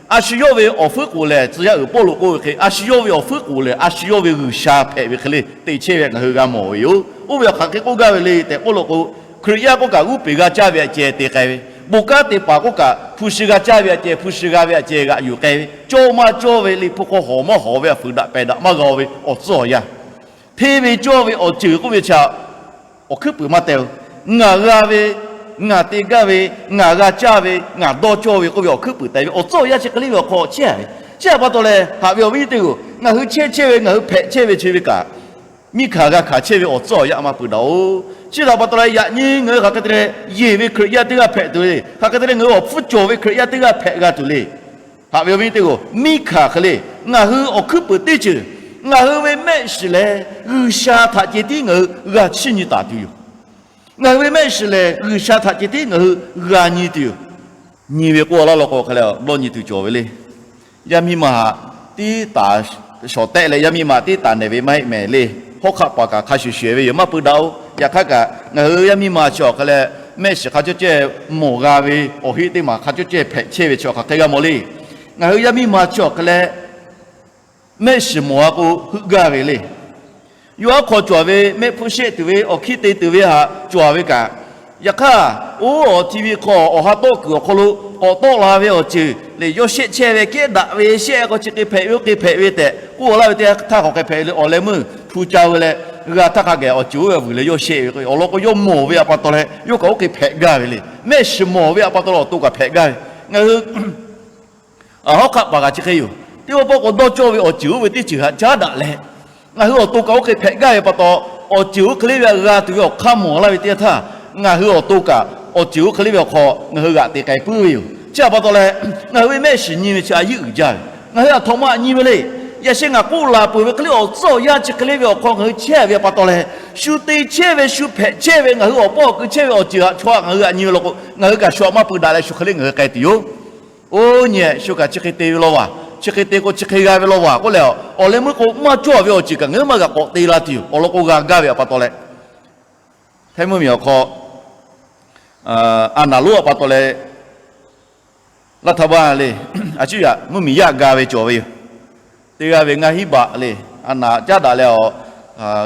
A shu yawˇ ve awˬ fuiˉ k'oˍ lehˬ, tcuh yaˇ uiˍ Pawˇluꞈ k'oˆ ve hk'e, a shu yawˇ ve awˬ fuiˉ k'oˍ lehˬ a shu yawˇ ve G'uiˬsha hpehꞈ ve hk'e le te chehˇ ve ngaˬ hui g'a mawˬ ve yoˬ. Oˇ ve awˬ hk'aˬ hk'e k'oˆ gaˇ ve le tehꞈ k'oˆ law k'o, Hkriꞈ yaˇ k'oˆ kaꞈ g'uˇ peˬ g'a caˇ ve htaꞈ ceh te k'ai ve, bon kanˉ te paˍ k'oˆ kaꞈ hpu shi g'a caˇ ve htaꞈ ceh hpu shi g'a ve htaꞈ ceh g'aꞈ yuˬ k'ai ve, cawˇ maˇ cawˇ ve, liꞈ hpu hk'aw hawˍ maˇ hawˍ ve, a fuiˍ daꞈ pehˬ daꞈ maˇ g'a ve awˬ tcuhˉ awˬ yanˇ, hteˇ ve cawˇ ve awˬ ceuˬ k'oˆ ve chi awˬ hkuiˉ puiˍ maˇ teh-o. Ngaˬ g'a ve, ngaˬ te gaˇ ve, ngaˬ g'a caˇ ve, ngaˬ dawˇ cawˇ ve k'oˆ ve awˬ hkuiˉ puiˍ teh ve awˬ tcuhˉ awˬ yanˇ chi hk'e le ve awˬ hk'aw chehˇ ve. Chi htaꞈ pa taw leh haꞈ ve awˬ viˉ nyi teˇ-oˬ, ngaˬ hui chehˇ chehˇ ve, ngaˬ hui hpehꞈ chehˇ ve chi ve kaꞈ, miˇ hkanˍ g'a hkanˍ chehˇ ve awˬ tcuhˉ awˬ yanˇ maˇ peu daꞈ-oˬ. Chi htaꞈ pa taw leh yaꞈ nyi ngaˬ hui hk'aˬ hk'e te leh yeˬ ve Hkriꞈ yaˇ teˇ g'aˇ hpehꞈ tuˬ le. Hk'aˬ hk'e te leh ngaˬ hui awˬ hpfuhˇ cawˬ ve Hkriꞈ yaˇ teˇ g'aˇ hpehꞈ g'a tuˬ le. Haꞈ ve awˬ viˉ teˇ g'aˇ-oˬ, miˇ hkanˍ hk'e le, ngaˬ hui awˬ hkuiˉ peuˍ teˇ ceuˬ, ngaˬ hui ve mehˆ shiˍ lehˬ G'uiˬsha htaꞈ ceh tiˉ ngaˬ hui g'a chiˇ nyi taˍ tuˬ yoˬ. Ngaˬ hui ve mehˆ shiˍ lehˬ G'uiˬsha htaꞈ ceh tiˉ ngaˬ hui g'a nyi tuˬ yoˬ. Nyi ve k'oˆ laˇ law k'o hk'e leh dawˇ nyi tuˬ cawˬ ve le. Yaˇ miˇ ma htaꞈ tiˉ taˍ shawˍ tehˆ leh yaˇ miˇ ma tiˉ taˍ nehˬ ve maˇ heˆ mehˍ le. Hawˉ hk'aˆ paˍ kaꞈ hk'a shuˍ shuˍ ve yoˬ, maˇ pui daꞈ-oˬ. Yaꞈ hk'aˇ kaꞈ ngaˬ hui yaˇ miˇ ma chi awˬ hk'e leh mehˆ shiˍ hk'a cawˇ ceh mawˬ g'a ve awˬ heˆ teˇ maˬ hk'a cawˇ ceh hpehꞈ chehˇ ve chi awˬ hk'aˬ hk'e g'a mawˬ le. Ngaˬ hui yaˇ miˇ ma chi awˬ hk'e leh mehˆ shiˍ mawˬ g'a k'o heuˆ gaˇ ve le. Yawˇ aˉ hk'aw cawˬ ve mehˆ hpfuhˇ shehˆ tuˬ ve awˬ hkiˇ te tuˬ ve htaꞈ cawˬ ve kaꞈ, yaꞈ hk'aˇ oˇ awˬ ti ve hk'aw awˬ ha tawˆ kuiˬ awˬ hk'aw lo k'awꞈ tawˆ la ve awˬ ceuˬ lehˬ, yawˇ shehˆ chehˇ ve kehˉ daꞈ ve shehˆ k'o chi hk'e hpehꞈ ve oˇ hk'e hpehꞈ ve tehꞈ k'oˆ laˇ ve teˇ htaˇ hk'aˬ hk'e hpehꞈ ve le. Awˬ leh meuˇ hpu ca ve leh g'a htaˇ hk'a geh awˬ ceuˬ oˇ ve vuiˬ leh yawˇ shehˆ ve k'o, awˬ lawn k'o yawˇ mawˬ ve htaꞈ pa taw leh yawˇ kaꞈ oˇ hk'e hpehꞈ gaˇ ve le. Mehˆ shiˍ mawˬ ve htaꞈ pa taw leh awˬ to kaꞈ hpehꞈ gaˇ ve. Ngaˬ hui hawˉ hk'aˆ paˍ kaꞈ chi hk'e yoˬ. Teˇ pawˆ pawˆ k'o dawˇ cawˇ ve awˬ ceuˬ oˇ ve teˇ ceuˬ htaꞈ caˉ daꞈ leh, ngaˬ hui awˬ to kaꞈ oˇ hk'e hpehꞈ gaˇ ve pa taw, awˬ ceuˬ oˇ hk'e le ve htaꞈ g'a tuˬ ve awˬ hk'aˇ mawˬ laˇ ve teˇ htaˇ, ngaˬ hui awˬ to kaꞈ awˬ ceuˬ oˇ hk'e le ve awˬ hk'aw ngaˬ hui g'aꞈ te k'ai puiˉ ve yoˬ. Chi htaꞈ pa taw leh, ngaˬ hui ve mehˆ shiˍ nyi ve chi a yiˉ uiˍ jaˇ ve. Ngaˬ hui aˬ htoꞈ ma nyi ve le. Yaꞈ sheh ngaˬ k'oˆ laˬ peuˬ ve hk'e le awˬ tcuhˉ awˬ yanˇ chi hk'e le ve awˬ hk'aw ngaˬ hui chehˇ ve pa taw leh, shu te chehˇ ve shu hpehꞈ chehˇ ve ngaˬ hui awˬ pawˆ awˬ keu chehˇ ve awˬ ceuˬ htaꞈ chaw htaꞈ ngaˬ hui g'aꞈ nyi ve law k'o, ngaˬ hui kaꞈ shu htaꞈ maˇ pui daꞈ leh shu hk'e le ngaˬ hui k'ai tuˬ yoˬ. Oˇ nyi shu kaꞈ chi hk'e te ve law vaˬ, chi hk'e te k'o chi hk'e g'a ve law vaˬ k'oˆ leh, awˬ leh meuˇ k'o maˇ cawˇ ve awˬ ceuˬ kaꞈ ngaˬ hui maˇ g'a k'awꞈ te la tuˬ yoˬ. Awˬ lawn k'o g'a gaˇ ve htaꞈ pa taw leh, hteˇ mvuhˇmiˬ awˬ hk'aw a naˍ lonˉ htaꞈ pa taw leh, laˇ htaˇ baˇ le, a cuˉ yaꞈ mvuhˇmiˬ yaˇ ga ve cawˬ ve yoˬ. Teˇ g'aˇ ve ngaˇ hinˉ baꞈ le, a naˍ caˉ daꞈ leh awˬ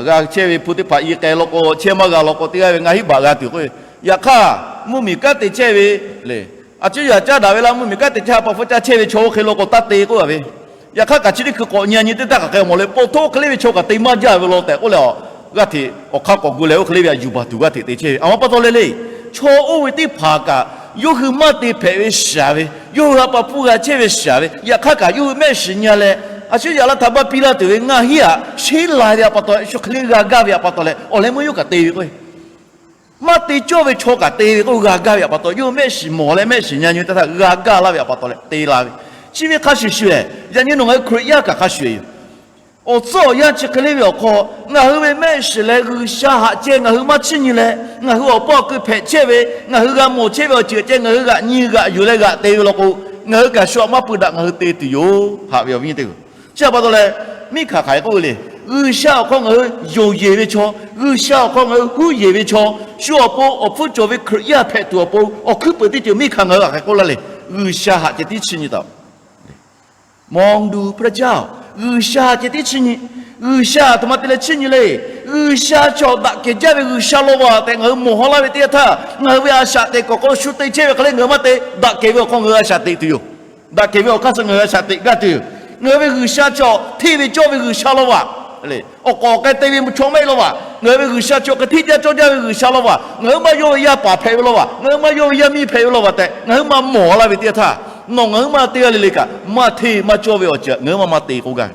g'a chehˇ ve hpu teˇ hpaˍ i k'ai law k'o, chehˇ maˇ g'a law k'o, teˇ g'aˇ ve ngaˇ hinˉ baꞈ g'a tuˬ k'o, yaꞈ hk'aˇ mvuhˇmiˬ kanˉ te chehˇ ve le, a cuˉ yaꞈ caˉ daꞈ ve laˇ mvuhˇmiˬ kanˉ te chehˇ pa hpfuhˇ caˇ chehˇ ve chaw oˇ hk'e law k'o taˇ te k'oˆ a ve. Yaꞈ hk'aˇ kaꞈ chi teˇ hkui k'awꞈ nyi a nyi teˇ htaˇ hk'aˬ hk'e mawˬ le, paw htoˇ hk'e le ve chaw kaꞈ te maˇ jaˇ ve law tehꞈ k'oˆ leh, a g'aˇ hteꞈ awˬ hk'aˇ k'awꞈ gu leh oˇ hk'e le ve htaꞈ yuˬ baˬ tuˬ g'aˇ hteꞈ te chehˇ ve. Aˬ ma pa taw leh le, chaw oˇ ve teˇ hpaˍ kaꞈ yawˇ hui maˇ te hpehꞈ ve shaˍ ve, yawˇ hui ha pa hpfuhˇ g'a chehˇ ve shaˍ ve, yaꞈ hk'aˇ kaꞈ yawˇ hui mehˆ shiˍ nyi a leh, a cuˉ yaꞈ laˇ htaˇ baˇ piˇ laˇ tuˬ ve ngaˇ hinˉ htaꞈ sheˉ la ve htaꞈ pa taw, shu hk'e le g'a gaˇ ve htaꞈ pa taw leh awˬ leh meuˇ yawˇ kaꞈ te ve k'o, maˇ te cawˇ ve chaw kaꞈ te ve k'o g'a gaˇ ve htaꞈ pa taw, yawˇ hui mehˆ shiˍ mawˬ leh mehˆ shiˍ nyi a nyi teˇ htaˇ g'a gaˇ laˇ ve htaꞈ pa taw leh te la ve. Chi ve hk'a shuˍ shuˍ, yaꞈ nyi nawˬ ngaˬ hui Hkriꞈ yaˇ kaꞈ hk'a shuˍ yoˬ. Awˬ tcuhˉ awˬ yanˇ chi hk'e le ve awˬ hk'aw, ngaˬ hui ve mehˆ shiˍ leh G'uiˬsha htaꞈ ceh ngaˬ hui maˇ chiˇ nyi leh, ngaˬ hui awˬ paw awˬ keu hpehꞈ chehˇ ve, ngaˬ hui g'a mawˬ chehˇ ve awˬ ceuˬ ceh ngaˬ hui g'aꞈ nyi g'aꞈ yuˬ leh g'aꞈ te ve law k'o, ngaˬ hui kaꞈ shu htaꞈ maˇ pui daꞈ ngaˬ hui te tuˬ yoˬ. Haꞈ ve awˬ viˉ teˇ g'aˇ, chi htaꞈ pa taw leh, miˇ hkanˍ hk'aˬ hk'e k'oˆ ve le. G'uiˬsha awˬ hk'aw ngaˬ hui yonˍ yeˬ ve chaw, G'uiˬsha awˬ hk'aw ngaˬ hui huˉ yeˬ ve chaw, shu awˬ pon awˬ hpfuhˇ cawˬ ve Hkriꞈ yaˇ hpehꞈ tuˬ awˬ pon awˬ hkuiˉ peuˍ teˇ ceuˬ miˇ hkanˍ ngaˬ hui hk'aˬ hk'e k'oˆ laˇ le. G'uiˬsha htaꞈ ceh tiˉ chiˇ nyi taˍ mawˬ duˬ hpu ca, G'uiˬsha ceh tiˉ chiˇ nyi. G'uiˬsha aˬ htoꞈ ma te leh chiˇ nyi le. G'uiˬsha chaw daꞈ kehˬ jaˇ ve G'uiˬsha law vaˬ tehꞈ ngaˬ hui mawˬ ha laˇ ve teˇ yanˇ htaˇ, ngaˬ hui ve a shaꞈ teꞈ kuiˬ awˬ hk'aw lo shu te chehˇ ve hk'e le ngaˬ hui maˇ te. Daꞈ kehˬ ve awˬ hk'aˇ suh ngaˬ hui a shaꞈ teꞈ tuˬ yoˬ. Daꞈ kehˬ ve awˬ hk'aˇ suh ngaˬ hui a shaꞈ teꞈ gaˇ tuˬ yoˬ. Ngaˬ hui ve G'uiˬsha chaw hteˇ ve cawˇ ve G'uiˬsha law vaˬ le. Awˬ k'awꞈ k'ai te ve chaw maˇ heˆ law vaˬ. Ngaˬ hui ve G'uiˬsha chaw hk'e hteˇ jaˇ cawˇ jaˇ ve G'uiˬsha law vaˬ. Ngaˬ hui maˇ yawˇ ve yaˇ paˍ hpehꞈ ve law vaˬ. Ngaˬ hui maˇ yawˇ ve yaˇ miˇ hpehꞈ ve law vaˬ tehꞈ ngaˬ hui maˇ mawˬ ha laˇ ve teˇ yanˇ htaˇ, nawˬ ngaˬ hui maˇ teˇ g'aˇ le le kaꞈ maˇ hteˇ maˇ cawˇ ve awˬ ceuˬ ngaˬ hui maˇ maˇ te k'oˆ gaˇ ve.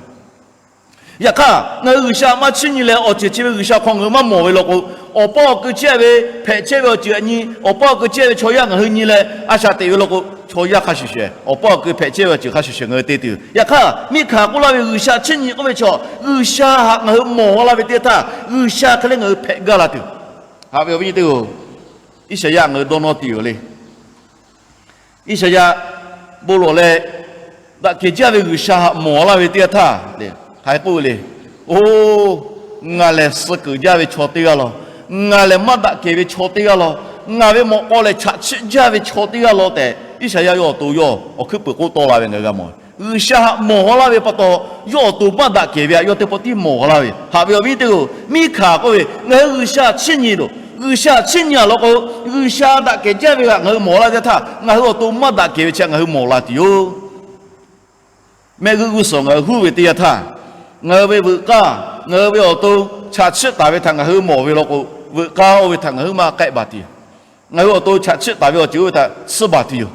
Yaꞈ hk'aˇ, ngaˬ hui G'uiˬsha maˇ chiˇ nyi leh awˬ ceuˬ chi ve G'uiˬsha hk'aw ngaˬ hui maˇ mawˬ ve law k'o, awˬ paw awˬ keu chehˇ ve hpehꞈ chehˇ ve awˬ ceuˬ htaꞈ nyi, awˬ paw awˬ keu chehˇ ve chaw yaˇ ngaˬ hui nyi leh a shaꞈ teꞈ ve law k'o, chaw yaˇ hk'a shuˍ shuˍ, awˬ paw awˬ keu hpehꞈ chehˇ ve awˬ ceuˬ hk'a shuˍ shuˍ ngaˬ hui te tuˬ yoˬ. Yaꞈ hk'aˇ, miˇ hkanˍ k'oˆ laˇ ve G'uiˬsha chiˇ nyi k'oˆ ve chaw, G'uiˬsha htaꞈ ngaˬ hui mawˬ laˇ ve teˇ yanˇ htaˇ, G'uiˬsha hk'e le ngaˬ hui hpehꞈ gaˇ la tuˬ. Haꞈ ve awˬ viˉ nyi teˇ g'aˇ-oˬ, Iˉsaˍyaˆ ngaˬ hui dawˇ nawˇ tuˬ yoˬ le. Iˉsaˍyaˆ bon lawˬ leh daꞈ kehˬ jaˇ ve G'uiˬsha htaꞈ mawˬ laˇ ve teˇ yanˇ htaˇ, hk'aˬ hk'e k'oˆ ve le. Oˇ, ngaˬ lehˬ suh keunˍ jaˇ ve chaw teˇ g'aˇ law, ngaˬ lehˬ maˇ daꞈ kehˬ ve chaw teˇ g'aˇ law, ngaˬ ve mawꞈ k'aw lehˬ chaꞈ chiˆ jaˇ ve chaw teˇ g'aˇ law tehꞈ, Iˉsaˍyaˆ yawˇ awˬ to yawˇ awˬ hkuiˉ peuˍ k'oˆ tawˆ la ve ngaˬ hui g'a mawˬ. G'uiˬsha htaꞈ mawˬ laˇ ve pa taw, yawˇ awˬ to maˇ daꞈ kehˬ ve htaꞈ yawˇ teˇ pawˆ tiˉ mawˬ laˇ ve. Haꞈ ve awˬ viˉ teˇ g'aˇ-oˬ, miˇ hkanˍ k'oˆ ve, ngaˬ hui G'uiˬsha chiˇ nyi loˬ. G'uiˬsha chiˇ nyi a law k'o, G'uiˬsha daꞈ kehˬ jaˇ ve htaꞈ ngaˬ hui mawˬ laˇ ve teˇ yanˇ htaˇ, ngaˬ hui awˬ to maˇ daꞈ kehˬ ve chi htaꞈ ngaˬ hui mawˬ la tuˬ yoˬ. Mehˆ g'uˇ g'uˇ suhˍ ngaˬ hui huˉ ve teˇ yanˇ htaˇ, ngaˬ hui ve veuꞈ k'aˇ, ngaˬ hui ve awˬ to chaꞈ chiˆ taˍ ve htaꞈ ngaˬ hui mawˬ ve law k'o, veuꞈ k'aˇ oˇ ve htaꞈ ngaˬ hui maˇ k'ehˆ baˬ tuˬ yoˬ. Ngaˬ hui awˬ to chaꞈ chiˆ taˍ ve awˬ ceuˬ oˇ ve htaꞈ suhˉ baˬ tuˬ yoˬ.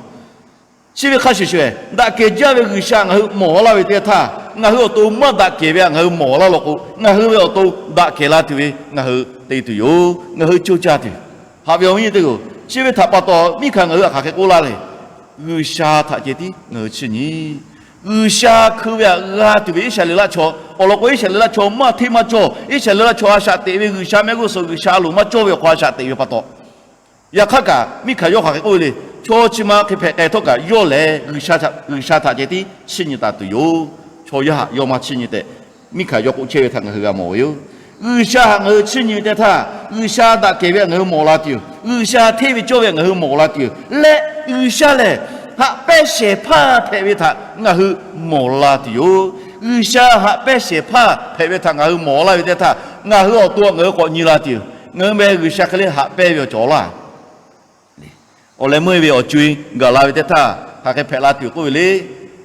Chi ve hk'a shuˍ shuˍ, daꞈ kehˬ jaˇ ve G'uiˬsha ngaˬ hui mawˬ laˇ ve teˇ yanˇ htaˇ, ngaˬ hui awˬ to maˇ daꞈ kehˬ ve htaꞈ ngaˬ hui mawˬ laˇ law k'o, ngaˬ hui ve awˬ to daꞈ kehˬ la tuˬ ve ngaˬ hui te tuˬ yoˬ. Ngaˬ hui coˇ caˇ tuˬ yoˬ. Haꞈ ve awˬ viˉ nyi teˇ g'aˇ-oˬ, chi ve htaꞈ pa taw miˇ hkanˍ ngaˬ hui htaꞈ hk'aˬ hk'e k'oˆ laˇ le. G'uiˬsha htaꞈ ceh tiˉ ngaˬ hui chiˇ nyi. G'uiˬsha hkui ve htaꞈ g'a tuˬ ve Iˉsaˍreˍlaˆ chaw awˬ lawn k'o, Iˉsaˍreˍlaˆ chaw maˇ hteˇ maˇ cawˬ. Iˉsaˍreˍlaˆ chaw a shaꞈ teꞈ ve G'uiˬsha mehˆ g'uˇ suhˍ G'uiˬsha a loˍ maˇ cawˇ ve awˬ hk'aw a shaꞈ teꞈ ve pa taw, yaꞈ hk'aˇ kaꞈ Miˉhkaˍ yawˇ hk'aˬ hk'e k'oˆ ve le. Chaw chi ma hk'e hpehꞈ k'ai htawˇ kaꞈ yawˇ lehˬ G'uiˬsha htaꞈ, G'uiˬsha htaꞈ ceh tiˉ chiˇ nyi taˍ tuˬ yoˬ. Chaw yaˇ htaꞈ yawˇ maˇ chiˇ nyi tehꞈ Miˉhkaˍ yawˇ k'oˆ chehˇ ve htaꞈ ngaˬ hui g'a mawˬ ve yoˬ. G'uiˬsha htaꞈ ngaˬ hui chiˇ nyi ve teˇ htaˇ, G'uiˬsha daꞈ kehˬ ve htaꞈ ngaˬ hui mawˬ la tuˬ yoˬ. G'uiˬsha hteˇ ve cawˇ ve htaꞈ ngaˬ hui mawˬ la tuˬ yoˬ. Leh G'uiˬsha lehˬ haꞈ pehnˇ shehˍ hpaˇ hpehꞈ ve htaꞈ ngaˬ hui mawˬ la tuˬ yoˬ. G'uiˬsha haꞈ pehnˇ shehˍ hpaˇ hpehꞈ ve htaꞈ ngaˬ hui mawˬ la ve teˇ htaˇ, ngaˬ hui awˬ to ngaˬ hui k'awꞈ nyi la tuˬ yoˬ. Ngaˬ hui meh G'uiˬsha hk'e le haꞈ pehnˇ ve awˬ cawˬ laˇ. Awˬ leh meuˇ e ve awˬ co-e gaˬ la ve teˇ htaˇ, hk'aˬ hk'e hpehꞈ la tuˬ k'oˆ ve le.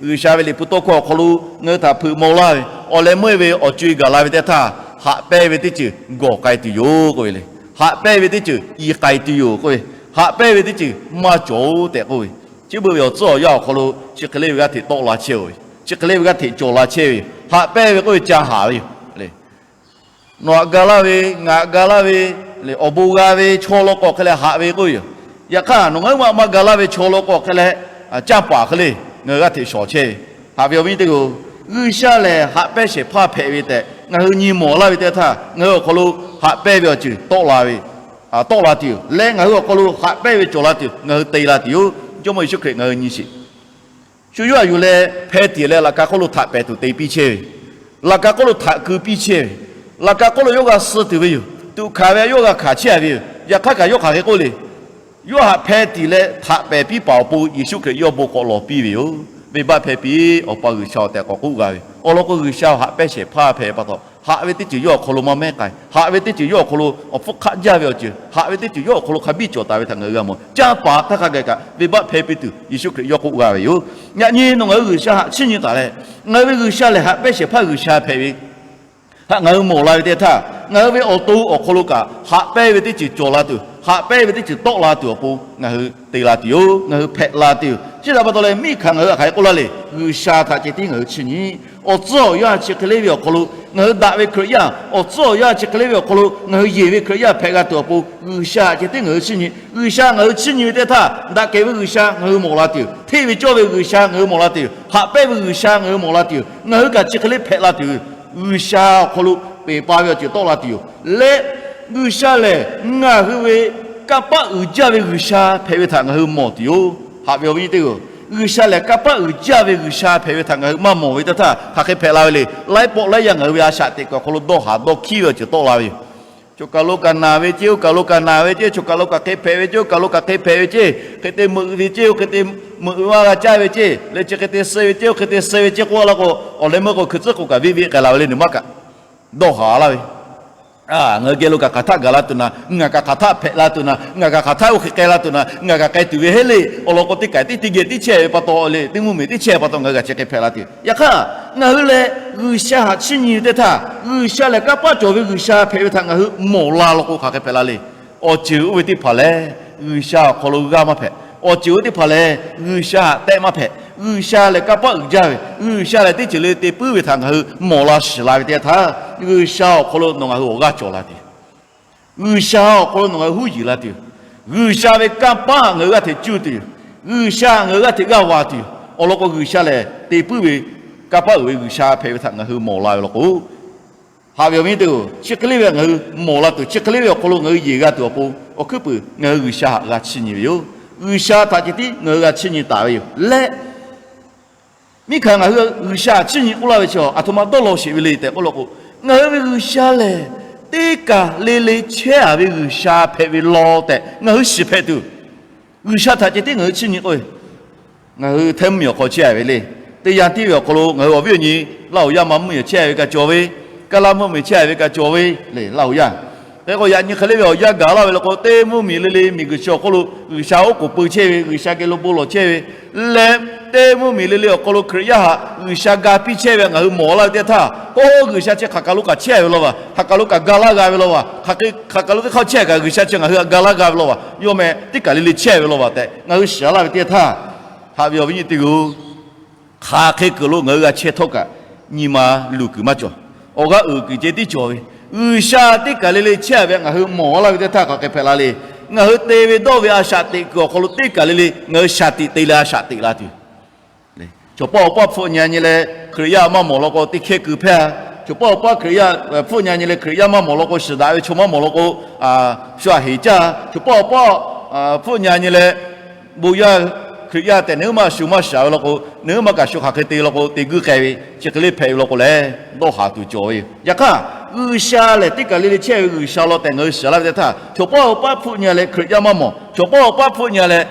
G'uiˬsha ve liꞈ hpu tawˇ hkawˇ awˬ hk'aw lo ngaˬ hui htaꞈ hpeuꞈ maw laˇ ve, awˬ leh meuˇ e ve awˬ co-e gaˬ la ve teˇ htaˇ, haꞈ pehnˇ ve teˇ ceuˬ gawˬ k'ai tuˬ yoˬ k'oˆ ve le. Haꞈ pehnˇ ve teˇ ceuˬ i k'ai tuˬ yoˬ k'oˆ ve, haꞈ pehnˇ ve teˇ ceuˬ maˇ cawˬ-oˬ tehꞈ k'oˆ ve, chi beuꞈ ve awˬ tcuhˉ awˬ yanˇ awˬ hk'aw lo chi hk'e le ve g'aˇ hteꞈ tawˆ la chehˇ-oˬ ve, chi hk'e le ve g'aˇ hteꞈ cawˬ la chehˇ ve yoˬ. Haꞈ pehnˇ ve k'oˆ ve ca haꞈ ve yoˬ. Nawˬ htaꞈ ga laˇ ve, ngaˬ htaꞈ ga laˇ ve, awˬ bon g'a ve chaw law k'o hk'e leh haꞈ ve k'oˆ ve yoˬ. Yaꞈ hk'aˇ nawˬ ngaˬ huiˉ maˆ maˇ ga laˇ ve chaw law k'o hk'e leh, canˇ paˍ hk'e le ngaˬ hui g'aˇ hteꞈ shawˍ chehˇ ve. Haꞈ ve awˬ viˉ nyi teˇ hpaˍ-oˬ, G'uiˬsha lehˬ haꞈ pehnˇ shehˍ hpaˇ hpehꞈ ve tehꞈ ngaˬ hui nyi mawˬ laˇ ve teˇ htaˇ, ngaˬ hui awˬ hk'aw lo haꞈ pehnˇ ve awˬ ceuˬ tawˆ la ve, tawˆ la tuˬ yoˬ. Leh ngaˬ hui awˬ hk'aw lo haꞈ pehnˇ ve cawˬ la tuˬ ngaˬ hui te la tuˬ yoˬ. Jawˇmawˇ Yeˍsuˆ Hkriꞈ ngaˬ hui nyi sheˍ. Shu yawˇ htaꞈ yuˬ leh hpeh tiˍ leh laꞈ ka hk'oˆ lo htaꞈ pehˍ tuˬ te piˇ chehˇ ve, laꞈ ka hk'oˆ lo htaꞈ keu piˇ chehˇ ve, laꞈ ka hk'oˆ lo yawˇ g'a suh tuˬ ve yoˬ. Tuꞈ hkanˍ ve yawˇ g'a hkanˍ chehˇ ve yoˬ. Yaꞈ hk'aˇ kaꞈ yawˇ hk'aˬ hk'e k'oˆ le. Yawˇ htaꞈ hpeh tiˍ leh htaꞈ pehˍ piˇ paˍ awˬ pon Yeˍsuˆ Hkriꞈ yawˇ bon k'awꞈ lawˬ piˇ ve yoˬ. Venˇbaˆ hpehˇ piˇ, Awˬ pa G'uiˬsha-oˬ tehꞈ k'awꞈ k'oˆ g'a ve awˬ lawn k'o, G'uiˬsha htaꞈ haꞈ pehnˇ shehˍ hpaˇ hpehꞈ ve pa taw, haꞈ ve teˇ ceuˬ yawˇ awˬ hk'aw lo maˇ mehˉ k'ai. Haꞈ ve teˇ ceuˬ yawˇ awˬ hk'aw lo awˬ hpfuhˇ hk'aˆ jaˇ ve awˬ ceuˬ, haꞈ ve teˇ ceuˬ yawˇ awˬ hk'aw lo hk'a biˇ cawˬ taˍ ve htaꞈ ngaˬ hui g'a mawˬ. Canˇ paˍ htaˇ hk'a gaˬ kaꞈ venˇbaˆ hpehˇ piˇ tuˬ Yeˍsuˆ Hkriꞈ yawˇ k'oˆ g'a ve yoˬ. Yaꞈ nyi nawˬ ngaˬ hui G'uiˬsha htaꞈ chiˇ nyi taˍ leh, ngaˬ hui ve G'uiˬsha lehˬ haꞈ pehnˇ shehˍ hpaˇ G'uiˬsha hpehꞈ ve htaꞈ ngaˬ hui mawˬ la ve teˇ htaˇ, ngaˬ hui ve awˬ to awˬ hk'aw lo kaꞈ haꞈ pehnˇ ve teˇ ceuˬ cawˬ la tuˬ, haꞈ pehnˇ ve teˇ ceuˬ tawˆ la tuˬ awˬ pon ngaˬ hui te la tuˬ yoˬ. Ngaˬ hui hpehꞈ la tuˬ yoˬ. Chi htaꞈ pa taw leh Miˉhkaˍ ngaˬ hui htaꞈ hk'aˬ hk'e k'oˆ laˇ le. G'uiˬsha htaꞈ ceh tiˉ ngaˬ hui chiˇ nyi. Awˬ tcuhˉ awˬ yanˇ chi hk'e le ve awˬ hk'aw lo ngaˬ hui daꞈ ve Hkriꞈ yaˇ, awˬ tcuhˉ awˬ yanˇ chi hk'e le ve awˬ hk'aw lo ngaˬ hui yeˬ ve Hkriꞈ yaˇ hpehꞈ g'a tuˬ awˬ pon G'uiˬsha htaꞈ ceh tiˉ ngaˬ hui chiˇ nyi. G'uiˬsha ngaˬ hui chiˇ nyi ve teˇ htaˇ, daꞈ kehˬ ve G'uiˬsha ngaˬ hui mawˬ la tuˬ yoˬ. Hteˇ ve cawˇ ve G'uiˬsha ngaˬ hui mawˬ la tuˬ yoˬ. Haꞈ pehnˇ ve G'uiˬsha ngaˬ hui mawˬ la tuˬ yoˬ. Ngaˬ hui kaꞈ chi hk'e le hpehꞈ la tuˬ yoˬ. G'uiˬsha awˬ hk'aw lo peˬ pa ve awˬ ceuˬ tawˆ la tuˬ yoˬ. Leh G'uiˬsha lehˬ ngaˬ hui ve kanˇ paˆ uiˍ jaˇ ve G'uiˬsha hpehꞈ ve htaꞈ ngaˬ hui mawˬ tuˬ yoˬ. Haꞈ ve awˬ viˉ nyi teˇ hpaˍ-oˬ, G'uiˬsha lehˬ kanˇ paˆ uiˍ jaˇ ve G'uiˬsha hpehꞈ ve htaꞈ ngaˬ hui maˇ mawˬ ve teˇ htaˇ, hk'aˬ hk'e hpehꞈ la ve le. Laiˉ pawˆ laiˉ yaˇ ngaˬ hui ve a shaꞈ teꞈ kuiˬ awˬ hk'aw lo dawˇ haˍ dawˇ hkiˉ ve awˬ ceuˬ tawˆ la ve yoˬ. Choˬ kaˬ lo kaꞈ naˬ ve ceˇ, oˇ kaˬ lo kaꞈ naˬ ve ceˇ, choˬ kaˬ lo kaꞈ hk'e hpehꞈ ve ceˇ, oˇ kaˬ lo kaꞈ hk'e hpehꞈ ve ceˇ, hk'e te meuꞈ ve ceˇ, oˇ hk'e te meuꞈ ve maˇ g'a caˇ ve ceˇ, leh chi hk'e te suh ve ceˇ, oˇ hk'e te suh ve ceˇ k'oˆ la k'o, awˬ leh meuˇ k'o hkui tcuhˉ k'o kaꞈ venˇ venˇ k'ai la ve le, nawˬ maˇ kaꞈ dawˇ haˍ laˇ ve. Ngaˬ hui geh lo kaꞈ hk'aˬ htaˆ gaˬ la tuˬ na, ngaˬ kaꞈ hk'aˬ htaˆ hpehꞈ la tuˬ na, ngaˬ kaꞈ hk'aˬ htaˆ oˇ hk'e k'ai la tuˬ na, ngaˬ kaꞈ k'ai tuˬ ve heˆ le. Awˬ lawn k'o, teˇ kaˬ tiˉ teˇ geh tiˉ chehˇ ve pa taw le, teˇ mvuhˇmiˬ tiˉ chehˇ pa taw ngaˬ hui kaꞈ chi hk'e hpehꞈ la tuˬ. Yaꞈ hk'aˇ, ngaˬ hui lehˬ G'uiˬsha htaꞈ chiˇ nyi ve teˇ htaˇ, G'uiˬsha lehˬ kanˇ paˆ cawˬ ve G'uiˬsha hpehꞈ ve htaꞈ ngaˬ hui mawˬ la law k'o, hk'aˬ hk'e hpehꞈ la le. Awˬ ceuˬ oˇ ve teˇ hpaˍ lehˬ G'uiˬsha awˬ hk'aw lo g'aˇ maˇ hpehꞈ. Awˬ ceuˬ oˇ ve teˇ hpaˍ lehˬ G'uiˬsha htaꞈ tehˆ maˇ hpehꞈ. G'uiˬsha lehˬ kanˇ paˆ uiˍ jaˇ ve, G'uiˬsha lehˬ teˇ ceuˬ le te puiˉ ve htaꞈ ngaˬ hui mawˬ la shiˍ la ve teˇ htaˇ, G'uiˬsha awˬ hk'aw lo nawˬ ngaˬ hui awˬ g'aˇ cawˬ la tuˬ yoˬ. G'uiˬsha awˬ hk'aw lo nawˬ ngaˬ hui huˉ yiˍ la tuˬ yoˬ. G'uiˬsha ve kanˇ paˆ ngaˬ hui g'aˇ hteꞈ cuˇ tuˬ yoˬ. G'uiˬsha ngaˬ hui g'aˇ hteꞈ g'aˇ va tuˬ yoˬ. Awˬ lawn k'o, G'uiˬsha lehˬ te puiˉ ve kanˇ paˆ uiˍ ve G'uiˬsha hpehꞈ ve htaꞈ ngaˬ hui mawˬ la ve law k'o, haꞈ ve awˬ viˉ nyi teˇ hpaˍ-oˬ, chi hk'e le ve ngaˬ hui mawˬ la tuˬ, chi hk'e le ve awˬ hk'aw lo ngaˬ hui yeˬ g'a tuˬ awˬ pon awˬ hkuiˉ puiˍ ngaˬ hui G'uiˬsha htaꞈ g'a chiˇ nyi ve yoˬ. G'uiˬsha htaꞈ ceh tiˉ ngaˬ hui g'a chiˇ nyi taˍ ve yoˬ. Leh Miˉhkaˍ ngaˬ hui G'uiˬsha htaꞈ chiˇ nyi k'oˆ laˇ ve chi aˬ htoꞈ ma dawˇ law sheˍ ve le tehꞈ k'oˆ law k'o, ngaˬ hui ve G'uiˬsha lehˬ teˇ kaˬ le le chehˇ a ve G'uiˬsha hpehꞈ ve law tehꞈ ngaˬ hui shiˍ hpehꞈ tuˬ, G'uiˬsha htaꞈ ceh tiˉ ngaˬ hui chiˇ nyi k'o, ngaˬ hui hteˇ mvuhˇmiˬ awˬ hk'aw chehˇ a ve le. Teˇ yanˇ tiˉ ve awˬ hk'aw lo ngaˬ hui awˬ viˉ awˬ nyi Laˇ huˍ yaˇ ma mvuhˇmiˬ chehˇ a ve kaꞈ cawˬ ve, Kaˇlaˇ mvuhˇmiˬ chehˇ a ve kaꞈ cawˬ ve le, Laˇ huˍ yaˇ. Hk'e k'o, yaꞈ nyi hk'e le ve awˬ yanˇ gaˬ laˇ ve law k'o, teˇ mvuhˇmiˬ le le miˬguiˬ chi awˬ hk'oˆ lo G'uiˬsha oˉ k'oˍ peu chehˇ ve, G'uiˬsha geh lo bon lawˬ chehˇ ve leh, teˇ mvuhˇmiˬ le le awˬ hk'aw lo Hkriꞈ yaˇ htaꞈ G'uiˬsha ga piˇ chehˇ ve ngaˬ hui mawˬ laˇ ve teˇ htaˇ, oˇ G'uiˬsha chi hk'aˬ kaˬ lo kaꞈ chehˇ a ve law vaˬ, hk'aˬ kaˬ lo kaꞈ ga laˇ g'a ve law vaˬ, hk'aˬ kaˬ lo teˇ hk'aˇ chehˇ kaꞈ G'uiˬsha chi ngaˬ hui htaꞈ ga laˇ g'a ve law vaˬ, yawˇ meh teˇ kaˬ le le chehˇ a ve law vaˬ tehꞈ ngaˬ hui shiˍ laˇ ve teˇ htaˇ, haꞈ ve awˬ viˉ nyi teˇ hpaˍ-oˬ, hk'aˬ hk'e kuiˬ lo ngaˬ hui g'a chehˇ htawˇ kaꞈ, nyi ma luˬ kuiˬ maˇ cawˬ. Awˬ g'aˇ uiˍ kuiˬ ceh tiˉ cawˬ ve, G'uiˬsha teˇ kaˬ le le chehˇ a ve ngaˬ hui mawˬ laˇ ve teˇ htaˇ hk'aˬ hk'e hpehꞈ la le. Ngaˬ hui te ve dawˇ ve a shaꞈ teꞈ kuiˬ awˬ hk'aw lo teˇ kaˬ le le ngaˬ hui shaˍ tiꞈ te leh a shaꞈ teꞈ la tuˬ yoˬ. Chaw paˆ awˬ paˆ hpfuhˆ nyi nyi leh Hkriꞈ yaˇ maˇ mawˬ law k'o, teˇ hkehˇ keu hpehˇ-a. Chaw paˆ awˬ paˆ Hkriꞈ yaˇ hpfuhˆ nyi nyi leh Hkriꞈ yaˇ maˇ mawˬ law k'o, shiˍ daꞈ ve chaw maˇ mawˬ law k'o, shu aꞈ heˍ caˇ. Chaw paˆ awˬ paˆ hpfuhˆ nyi nyi leh bon yaˇ Hkriꞈ yaˇ tehꞈ nawˬ hui maˇ shu maˇ shaˍ ve law k'o, nawˬ hui maˇ kaꞈ shu hk'aˬ hk'e te law k'o, te guiˇ k'ai ve chi hk'e le hpehꞈ ve law k'o leh, dawˇ haˍ tuˬ cawˬ ve yoˬ. Yaꞈ hk'aˇ, G'uiˬsha lehˬ teˇ kaˬ le le chehˇ ve G'uiˬsha law tehꞈ ngaˬ hui shiˍ laˇ ve teˇ htaˇ, chaw paˆ awˬ paˆ hpfuhˆ nyi leh Hkriꞈ yaˇ maˇ mawˬ, chaw paˆ awˬ paˆ hpfuhˆ nyi leh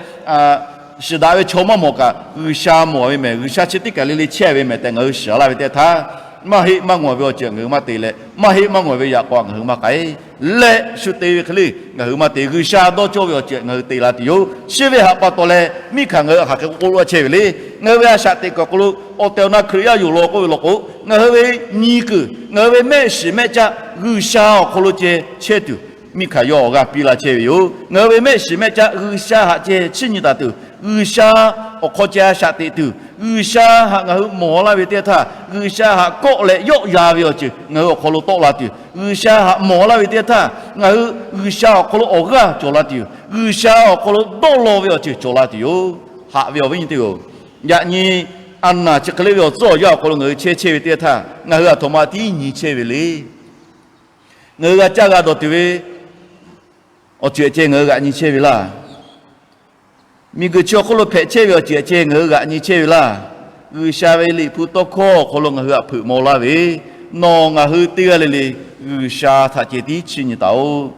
shiˍ daꞈ ve chaw maˇ mawˬ kaꞈ, G'uiˬsha mawˬ ve mehˬ, G'uiˬsha chi teˇ kaˬ le le chehˇ ve mehˬ tehꞈ ngaˬ hui shiˍ laˇ ve teˇ htaˇ, maˇ heˆ maˇ ngawˬ ve awˬ ceuˬ ngaˬ hui maˇ te leh, maˇ heˆ maˇ ngawˬ ve yaꞈ k'aw ngaˬ hui maˇ k'ai leh, shu te ve hk'e le ngaˬ hui maˇ te. G'uiˬsha dawˇ cawˇ ve awˬ ceuˬ ngaˬ hui te la tuˬ yoˬ. Chi ve htaꞈ pa taw leh, miˇ hkaˍ ngaˬ hui hk'aˬ hk'e k'oˆ laˇ chehˇ ve le. Ngaˬ hui ve a shaꞈ teꞈ kuiˬ awˬ hk'aw lo awˬ tehˬ awˬ na Hkriꞈ yaˇ yoˬ law k'oˆ ve law k'o, ngaˬ hui ve nyi kuiˬ, ngaˬ hui ve mehˆ shiˍ mehˆ caˆ G'uiˬsha awˬ hk'aw lo ceh chehˇ tuˬ, miˇ hkaˍ yawˇ awˬ g'aˇ piˇ laˇ chehˇ ve yoˬ. Ngaˬ hui ve mehˆ shiˍ mehˆ caˆ G'uiˬsha htaꞈ ceh chiˇ nyi taˍ tuˬ, G'uiˬsha awˬ hk'aw ceh a shaꞈ teꞈ tuˬ, G'uiˬsha htaꞈ ngaˬ hui mawˬ laˇ ve teˇ htaˇ, G'uiˬsha htaꞈ kawˆ leh yawˆ yan ve awˬ ceuˬ ngaˬ hui awˬ hk'aw lo tawˆ la tuˬ, G'uiˬsha htaꞈ mawˬ laˇ ve teˇ htaˇ, ngaˬ hui G'uiˬsha awˬ hk'aw lo awˬ g'aˇ cawˬ la tuˬ yoˬ. G'uiˬsha awˬ hk'aw lo dawˇ law ve awˬ ceuˬ cawˬ la tuˬ yoˬ. Haꞈ ve awˬ viˉ nyi teˇ-oˬ, yaꞈ nyi a naˬ chi hk'e le ve awˬ tcuhˉ awˬ yanˇ awˬ hk'aw lo ngaˬ hui chehˇ chehˇ ve teˇ htaˇ, ngaˬ hui aˬ htoꞈ ma tiˉ nyi chehˇ ve le. Ngaˬ hui g'a caˇ g'a dawˬ tuˬ ve awˬ ceuˬ ceh ngaˬ hui g'aꞈ nyi chehˇ ve laˇ. Miˬguiˬ chi awˬ hk'oˆ lo hpehꞈ chehˇ ve awˬ ceuˬ ceh ngaˬ hui g'aꞈ nyi chehˇ ve laˇ. G'uiˬsha ve Liꞈ hpu tawˇ hkawˇ awˬ hk'aw lo ngaˬ hui htaꞈ hpeuꞈ maw laˇ ve, nawˬ ngaˬ hui teˇ g'aˇ le le G'uiˬsha htaꞈ ceh tiˉ chiˇ nyi taˍ-oꞈ.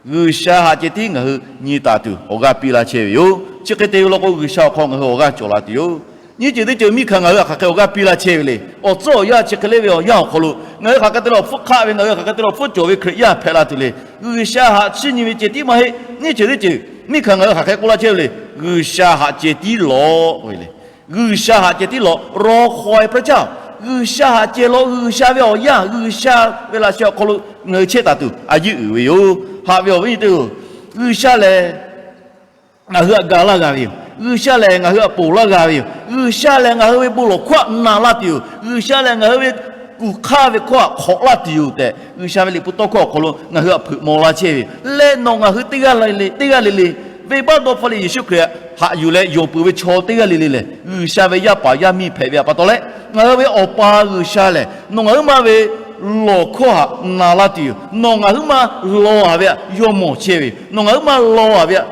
G'uiˬsha htaꞈ ceh tiˉ ngaˬ hui nyi taˍ tuˬ awˬ g'aˇ piˇ laˇ chehˇ ve yoˬ. Chi hk'e te ve law k'o, G'uiˬsha awˬ hk'aw ngaˬ hui awˬ g'aˇ cawˬ la tuˬ yoˬ. Nyiˇ ceuˬ teˇ ceuˬ miˇ hk'a ngaˬ hui hk'aˬ hk'e awˬ g'aˇ piˇ laˇ chehˇ ve le. Awˬ tcuhˉ awˬ yanˇ chi hk'e le ve awˬ yanˇ awˬ hk'aw lo ngaˬ hui hk'aˬ hk'e te leh awˬ hpfuhˇ hk'aˆ ve, ngaˬ hui hk'aˬ hk'e te leh awˬ hpfuhˇ cawˬ ve Hkriꞈ yaˇ hpehꞈ la tuˬ le. G'uiˬsha htaꞈ chiˇ nyi ve ceh tiˉ maˇ heˆ. Nyiˇ ceuˬ teˇ ceuˬ miˇ hk'a ngaˬ hui hk'aˬ hk'e k'oˆ laˇ chehˇ ve le. G'uiˬsha htaꞈ ceh tiˉ lawˬ ve le. G'uiˬsha htaꞈ ceh tiˉ lawˬ, รอคอยพระเจ้า. G'uiˬsha htaꞈ ceh lawˬ. G'uiˬsha ve awˬ yanˇ, G'uiˬsha ve laꞈ sheh awˬ hk'aw lo ngaˬ hui chehˇ taˍ tuˬ a yeˇ uiˍ ve yoˬ. Haꞈ ve awˬ viˉ nyi teˇ-oˬ, G'uiˬsha lehˬ ngaˬ hui htaꞈ ga laˇ g'a ve yoˬ. G'uiˬsha lehˬ ngaˬ hui htaꞈ ponˬ laˇ g'a ve yoˬ. G'uiˬsha lehˬ ngaˬ hui ve bon lawˬ hkawˇ htaꞈ na laˇ tuˬ yoˬ. G'uiˬsha lehˬ ngaˬ hui ve kuˬ hk'aˇ ve hkawˇ htaꞈ hk'awꞈ laˇ tuˬ yoˬ tehꞈ, G'uiˬsha ve Liꞈ hpu tawˇ hkawˇ awˬ hk'aw lo ngaˬ hui htaꞈ hpeuꞈ maw laˇ chehˇ ve yoˬ. Leh nawˬ ngaˬ hui teˇ g'aˇ le le, teˇ g'aˇ le le, venˇbaˆ dawˇ hpfuhˇ leh Yeˍsuˆ Hkriꞈ htaꞈ haꞈ yuˬ leh yonˍ peuˬ ve chaw teˇ g'aˇ le le lehˬ, G'uiˬsha ve yaˇ paˍ yaˇ miˇ hpehꞈ ve htaꞈ pa taw leh, ngaˬ hui ve Awˬ pa G'uiˬsha lehˬ nawˬ ngaˬ huiˉ ma ve lawˬ hkawˇ htaꞈ na laˇ tuˬ yoˬ. Nawˬ ngaˬ huiˉ ma law-a ve htaꞈ yawˇ mawˬ chehˇ ve yoˬ. Nawˬ ngaˬ huiˉ ma law-a ve htaꞈ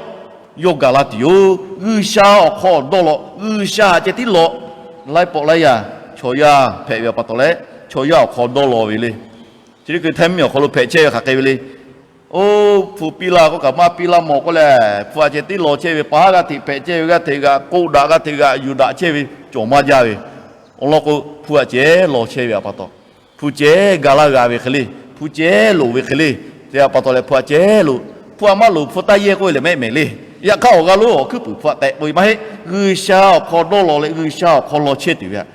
yawˇ gaˬ la tuˬ yoˬ. G'uiˬsha awˬ hk'aw dawˇ law. G'uiˬsha htaꞈ ceh tiˉ lawˬ. Laiˉ pawˆ laiˉ yaˇ chaw yaˇ hpehꞈ ve htaꞈ pa taw leh, chaw yaˇ awˬ hk'aw dawˇ law ve le. Chi teˇ hkui htaiˇ miˇ awˬ hk'aw lo hpehꞈ chehˇ ve hk'aˬ hk'e ve le. Oˇ, hpu piˇ laˇ k'oˆ kaꞈ maˇ piˇ laˇ mawˬ k'oˆ leh, hpu htaꞈ ceh tiˉ lawˬ chehˇ ve, pa haˉ g'aˇ hteꞈ hpehꞈ chehˇ ve, g'aˇ hteꞈ g'aꞈ k'oˆ daꞈ, g'aˇ hteꞈ g'aꞈ yuˬ daꞈ chehˇ ve cawˬ maˇ jaˇ ve. Awˬ lawn k'o, hpu htaꞈ ceh lawˬ chehˇ ve htaꞈ pa taw, hpu ceh ga laˇ g'a ve hk'e le, hpu ceh loˍ ve hk'e le, te htaꞈ pa taw leh hpu htaꞈ ceh loˍ. Hpu htaꞈ maˇ loˍ hpu taˇ yehˇ k'oˆ ve lehˬ mehˆ mehˍ le. Yaꞈ hk'aˇ awˬ g'a lo awˬ hkuiˉ puiˍ hpu htaꞈ tehꞈ k'oˆ ve maˇ heˆ. G'uiˬsha awˬ hk'aw dawˇ law leh G'uiˬsha awˬ hk'aw law chehˇ tuˬ ve htaꞈ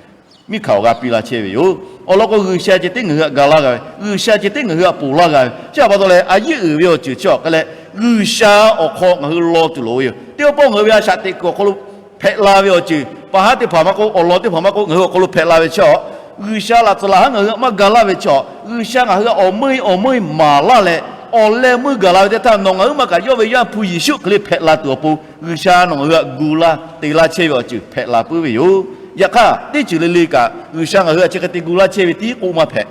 miˇ hkanˍ awˬ g'aˇ piˇ laˇ chehˇ ve yoˬ. Awˬ lawn k'o, G'uiˬsha ceh tiˉ ngaˬ hui htaꞈ ga laˇ g'a ve, G'uiˬsha ceh tiˉ ngaˬ hui htaꞈ ponˬ laˇ g'a ve chi htaꞈ pa taw leh, a yeˇ uiˍ ve awˬ ceuˬ chi awˬ hk'a leh, G'uiˬsha awˬ hk'aw ngaˬ hui law tuˬ loˍ ve yoˬ. Teˇ pawˆ pawˆ ngaˬ hui ve a shaꞈ teꞈ kuiˬ awˬ hk'aw lo hpehꞈ la ve awˬ ceuˬ, pa haˉ teˇ hpaˍ maˇ k'oˆ, awˬ lawn teˇ hpaˍ maˇ k'oˆ, ngaˬ hui awˬ hk'aw lo hpehꞈ la ve chi awˬ, G'uiˬsha laꞈ tcuhˍ laꞈ haˉ ngaˬ hui htaꞈ maˇ ga laˇ ve chi awˬ, G'uiˬsha ngaˬ hui htaꞈ awˬ meuˇ awˬ meuˇ maˍ laˇ leh, awˬ leh meuˇ gaˬ la ve teˇ htaˇ, nawˬ ngaˬ huiˉ ma kaꞈ yawˇ ve Yaˇ hpu Yeˍsuˆ hk'e le hpehꞈ la tuˬ awˬ pon, G'uiˬsha nawˬ ngaˬ hui htaꞈ gu laˇ te laˇ chehˇ ve awˬ ceuˬ hpehꞈ la puiˉ ve yoˬ. Yaꞈ hk'aˇ, teˇ ceuˬ le le kaꞈ G'uiˬsha ngaˬ hui htaꞈ chi hk'e te gu laˇ chehˇ ve tiˉ k'oˆ maˇ hpehꞈ.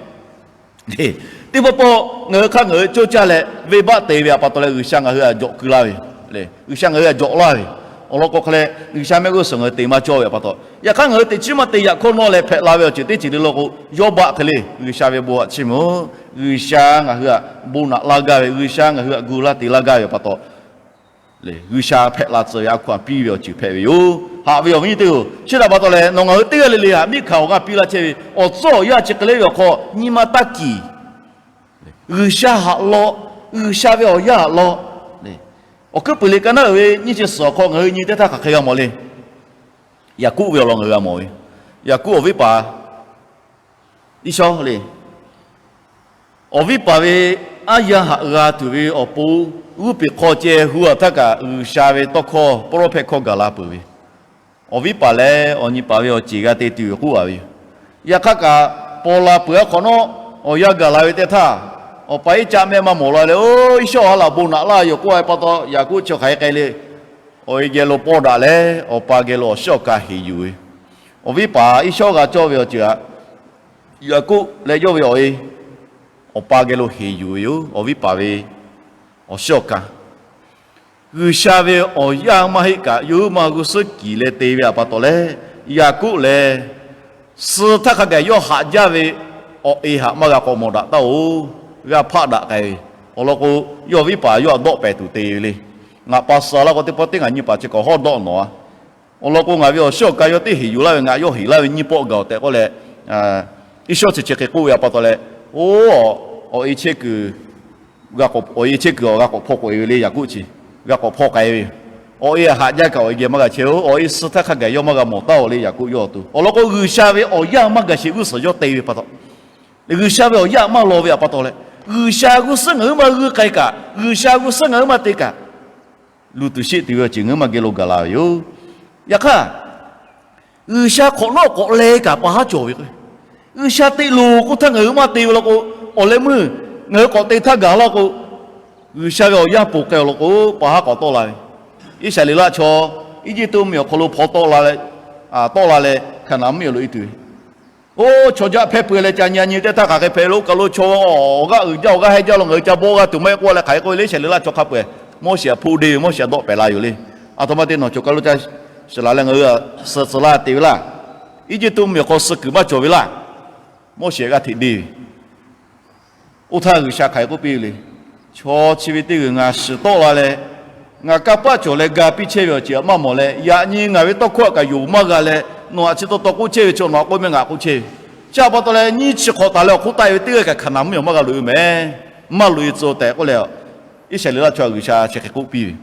Teˇ pawˆ pawˆ ngaˬ hui hk'aˇ ngaˬ hui cawˇ caˇ leh venˇbaˆ te ve htaꞈ pa taw leh, G'uiˬsha ngaˬ hui htaꞈ jawꞈ keu laˇ ve, G'uiˬsha ngaˬ hui htaꞈ jawꞈ laˇ ve, awˬ lawn k'o hk'a leh G'uiˬsha mehˆ g'uˇ suhˍ ngaˬ hui te maˇ cawˇ ve htaꞈ pa taw, yaꞈ hk'aˇ ngaˬ hui teꞈ chiˉ maˇ te yaꞈ hkawˇ nawˇ leh hpehꞈ la ve awˬ ceuˬ teˇ ceuˬ le law k'o, yawˇ baˆ hk'e le G'uiˬsha ve bon htaꞈ chiˇ mvuh, G'uiˬsha ngaˬ hui htaꞈ bon naꞈ laˇ gaˇ ve, G'uiˬsha ngaˬ hui htaꞈ gu laˇ te laˇ gaˇ ve pa taw, G'uiˬsha hpehꞈ la tcuh ve a hkaw anˬ piˇ ve awˬ ceuˬ hpehꞈ ve yoˬ. Haꞈ ve awˬ viˉ nyi teˇ-oˬ, chi htaꞈ pa taw leh nawˬ ngaˬ hui teˇ g'aˇ le le htaꞈ miˇ hkanˍ awˬ g'aˇ piˇ laˇ chehˇ ve awˬ tcuhˉ awˬ yanˇ chi hk'e le ve awˬ hk'aw nyi ma taˇ kiˍ. G'uiˬsha htaꞈ law, G'uiˬsha ve awˬ yanˇ htaꞈ law. Awˬ hkuiˉ puiˍ le ka naˉ uiˍ ve nyiˇ chi suhˍ awˬ hk'aw ngaˬ hui nyi teˇ htaˇ hk'aˬ hk'e g'a mawˬ le. Yaˍkoˆ ve awˬ lawn ngaˬ hui g'a mawˬ ve, Yaˍkoˆ awˬ viˉ paˍ Iˉsawˇ le, awˬ viˉ paˍ ve aˉ yanˇ htaꞈ g'a tuˬ ve awˬ pon, g'uˇ peˬ hk'aw ceh hu-a htaˇ kaꞈ G'uiˬsha ve tawˇ hkawˇ, pawˇ lawˇ hpehˇ hkawˇ gaˬ la peuˬ ve, awˬ viˉ paˍ leh awˬ nyi paˍ ve awˬ ceˬ g'a te tuˬ k'oˆ-a ve yoˬ. Yaꞈ hk'aˇ kaꞈ, paw la peuˬ-a hk'awꞈ nawˉ awˬ yanˇ gaˬ la ve teˇ htaˇ, awˬ pa Iˉcaˆ mehˆ maˇ mawˬ la leh, Oˇ, Iˉsawˇ ha laꞈ bon naꞈ laˇ yoˬ k'oˆ-a ve pa taw, Yaˍkoˆ chi hk'aˬ hk'e k'ai le. Awˬ e geh lo paw daꞈ leh, awˬ pa geh lo awˬ shiˉ awˬ ka heˍ yuˬ ve, Awˬ viˉ paˍ Iˉsawˉ g'a cawˇ ve awˬ ceuˬ aꞈ, Yaˍkoˆ leh yawˇ ve awˬ e awˬ pa geh lo heˍ yuˬ ve yoˬ. Awˬ viˉ paˍ ve awˬ shiˉ awˬ ka G'uiˬsha ve awˬ yanˇ maˇ heˆ kaꞈ, yawˇ huiˉ maˬ g'uˇ suhˉ kiˬ leh te ve aꞈ pa taw leh, Yaˍkoˆ lehˬ suh htaˇ hk'a gaˬ yawˇ haꞈ jaˇ ve awˬ e haꞈ maˇ g'a k'awꞈ mawˬ daꞈ taˉ-oˬ. G'a hpaˆ daꞈ k'ai ve awˬ lawn k'o, yawˇ viˉ paˍ yawˇ htaꞈ dawˆ pehˍ tuˬ te ve le. Ngaˬ pa suh laˇ k'o, teˇ pawˆ teˇ ngaˬ nyi paˍ chi kaꞈ hawˉ dawˆ nawˬ-a. Awˬ lawn k'o, ngaˬ ve awˬ shiˉ awˬ ka yawˇ teˇ heˍ yuˬ laˇ ve, ngaˬ yawˇ heˍ laˇ ve nyiˇ pawˆ gaˬ-oˬ tehꞈ k'oˆ leh, Iˉsawˉ chi chi hk'e k'oˆ ve aꞈ pa taw leh, oˇ, awˬ e chehˇ kuiˬ awˬ e chehˇ kuiˬ awˬ g'a k'awꞈ hpaw k'oꞈ-e ve le. Yaˍkoˆ chi g'a k'awꞈ hpaw k'ai ve yoˬ. Awˬ e haꞈ jaˇ kaꞈ awˬ e geh maˇ g'a chehˇ-oˬ. Awˬ e suh htaˇ hk'a gaˬ yawˇ maˇ g'a mawˬ taˉ-oˬ le. Yaˍkoˆ yawˇ awˬ to awˬ lawn k'o, G'uiˬsha ve awˬ yanˇ maˇ gaˬ sheˍ g'uˇ suhˍ yawˇ te ve pa taw, G'uiˬsha ve awˬ yanˇ maˇ law ve aꞈ pa taw leh, G'uiˬsha g'uˇ suhˉ ngaˬ huiˉ maˇ g'uiˇ k'ai kaꞈ, G'uiˬsha g'uˇ suhˉ ngaˬ huiˉ maˇ te kaꞈ, luˬ tuˬ sheˆ tuˬ ve awˬ ceuˬ ngaˬ huiˉ maˇ geh lo gaˬ la ve yoˬ. Yaꞈ hk'aˇ, G'uiˬsha hk'awꞈ nawˉ k'awꞈ leh kaꞈ pa haˉ cawˬ ve k'o, G'uiˬsha te loˬ k'oˆ htaˇ ngaˬ hui maˇ te ve law k'o, awˬ leh meuˇ ngaˬ hui k'awꞈ te htaˇ gaˬ laˇ k'o, G'uiˬsha ve awˬ yanˇ ponˬ k'ai awˬ lawn k'o, pa haˉ k'awꞈ tawˆ la ve. Iˉsaˍreˍlaˆ chaw Eˇjiˇtuꞈ mvuhˇmiˬ awˬ hk'aw lo hpaw tawˆ la leh, tawˆ la leh Hkaˍnanˍ mvuhˇmiˬ awˬ lo e tuˬ ve. Oˇ, chaw jaˆ hpehˇ peuˬ leh ca nyi a nyi teˇ htaˇ hk'aˬ hk'e hpehꞈ lo kaꞈ lo chaw awˬ g'aˇ uiˍ jaˇ awˬ g'aˇ hehnˇ jaˇ lo ngaˬ hui ca bawˆ g'aˇ tuˬ maˇ heˆ k'oˆ leh hk'aˬ hk'e k'oˆ ve le. Iˉsaˍreˍlaˆ chaw hk'a peu-eˬ Moˉseˍ htaꞈ hpoˆ deˇ ve, Moˉseˍ htaꞈ dawˆ pehˍ la yoˬ le. Aˬ htoꞈ ma te nawˬ cawˬ kaˬ lo ca shiˍ la leh ngaˬ hui suh tcuh laˇ te ve laˇ. Eˇjiˇtuꞈ mvuhˇmiˬ awˬ hk'aw suh kuiˬ maˇ cawˬ ve laˇ. Moˉseˍ g'aˇ hteꞈ deˇ ve. Oˇ htaˇ G'uiˬsha hk'aˬ hk'e k'oˆ piˇ ve le. Chaw chi ve teˇ g'uiˬ ngaˬ shiˍ tawˆ la leh, ngaˬ kanˇ paˆ cawˬ leh ga piˇ chehˇ ve awˬ ceuˬ aꞈ maˇ mawˬ leh, yaꞈ nyi ngaˬ ve tawˇ hkawˇ aꞈ kaꞈ yonˍ maˇ g'a leh, nawˬ aꞈ chi taw taw k'oˆ chehˇ ve chaw nawˬ aꞈ k'oˆ meh ngaˬ k'oˆ chehˇ ve. Chi aꞈ pa taw leh nyiˇ chi hk'awꞈ taˍ leh awˬ hk'oˆ taˆ-e ve teˇ g'aˇ kaꞈ Hkaˍnanˍ mvuhˇmiˬ awˬ maˇ g'a loꞈ-e meh. Maˇ loꞈ-e tcuh tehꞈ k'oˆ leh, Iˉsaˍreˍlaˆ chaw G'uiˬsha chi hk'e k'oˆ piˇ ve.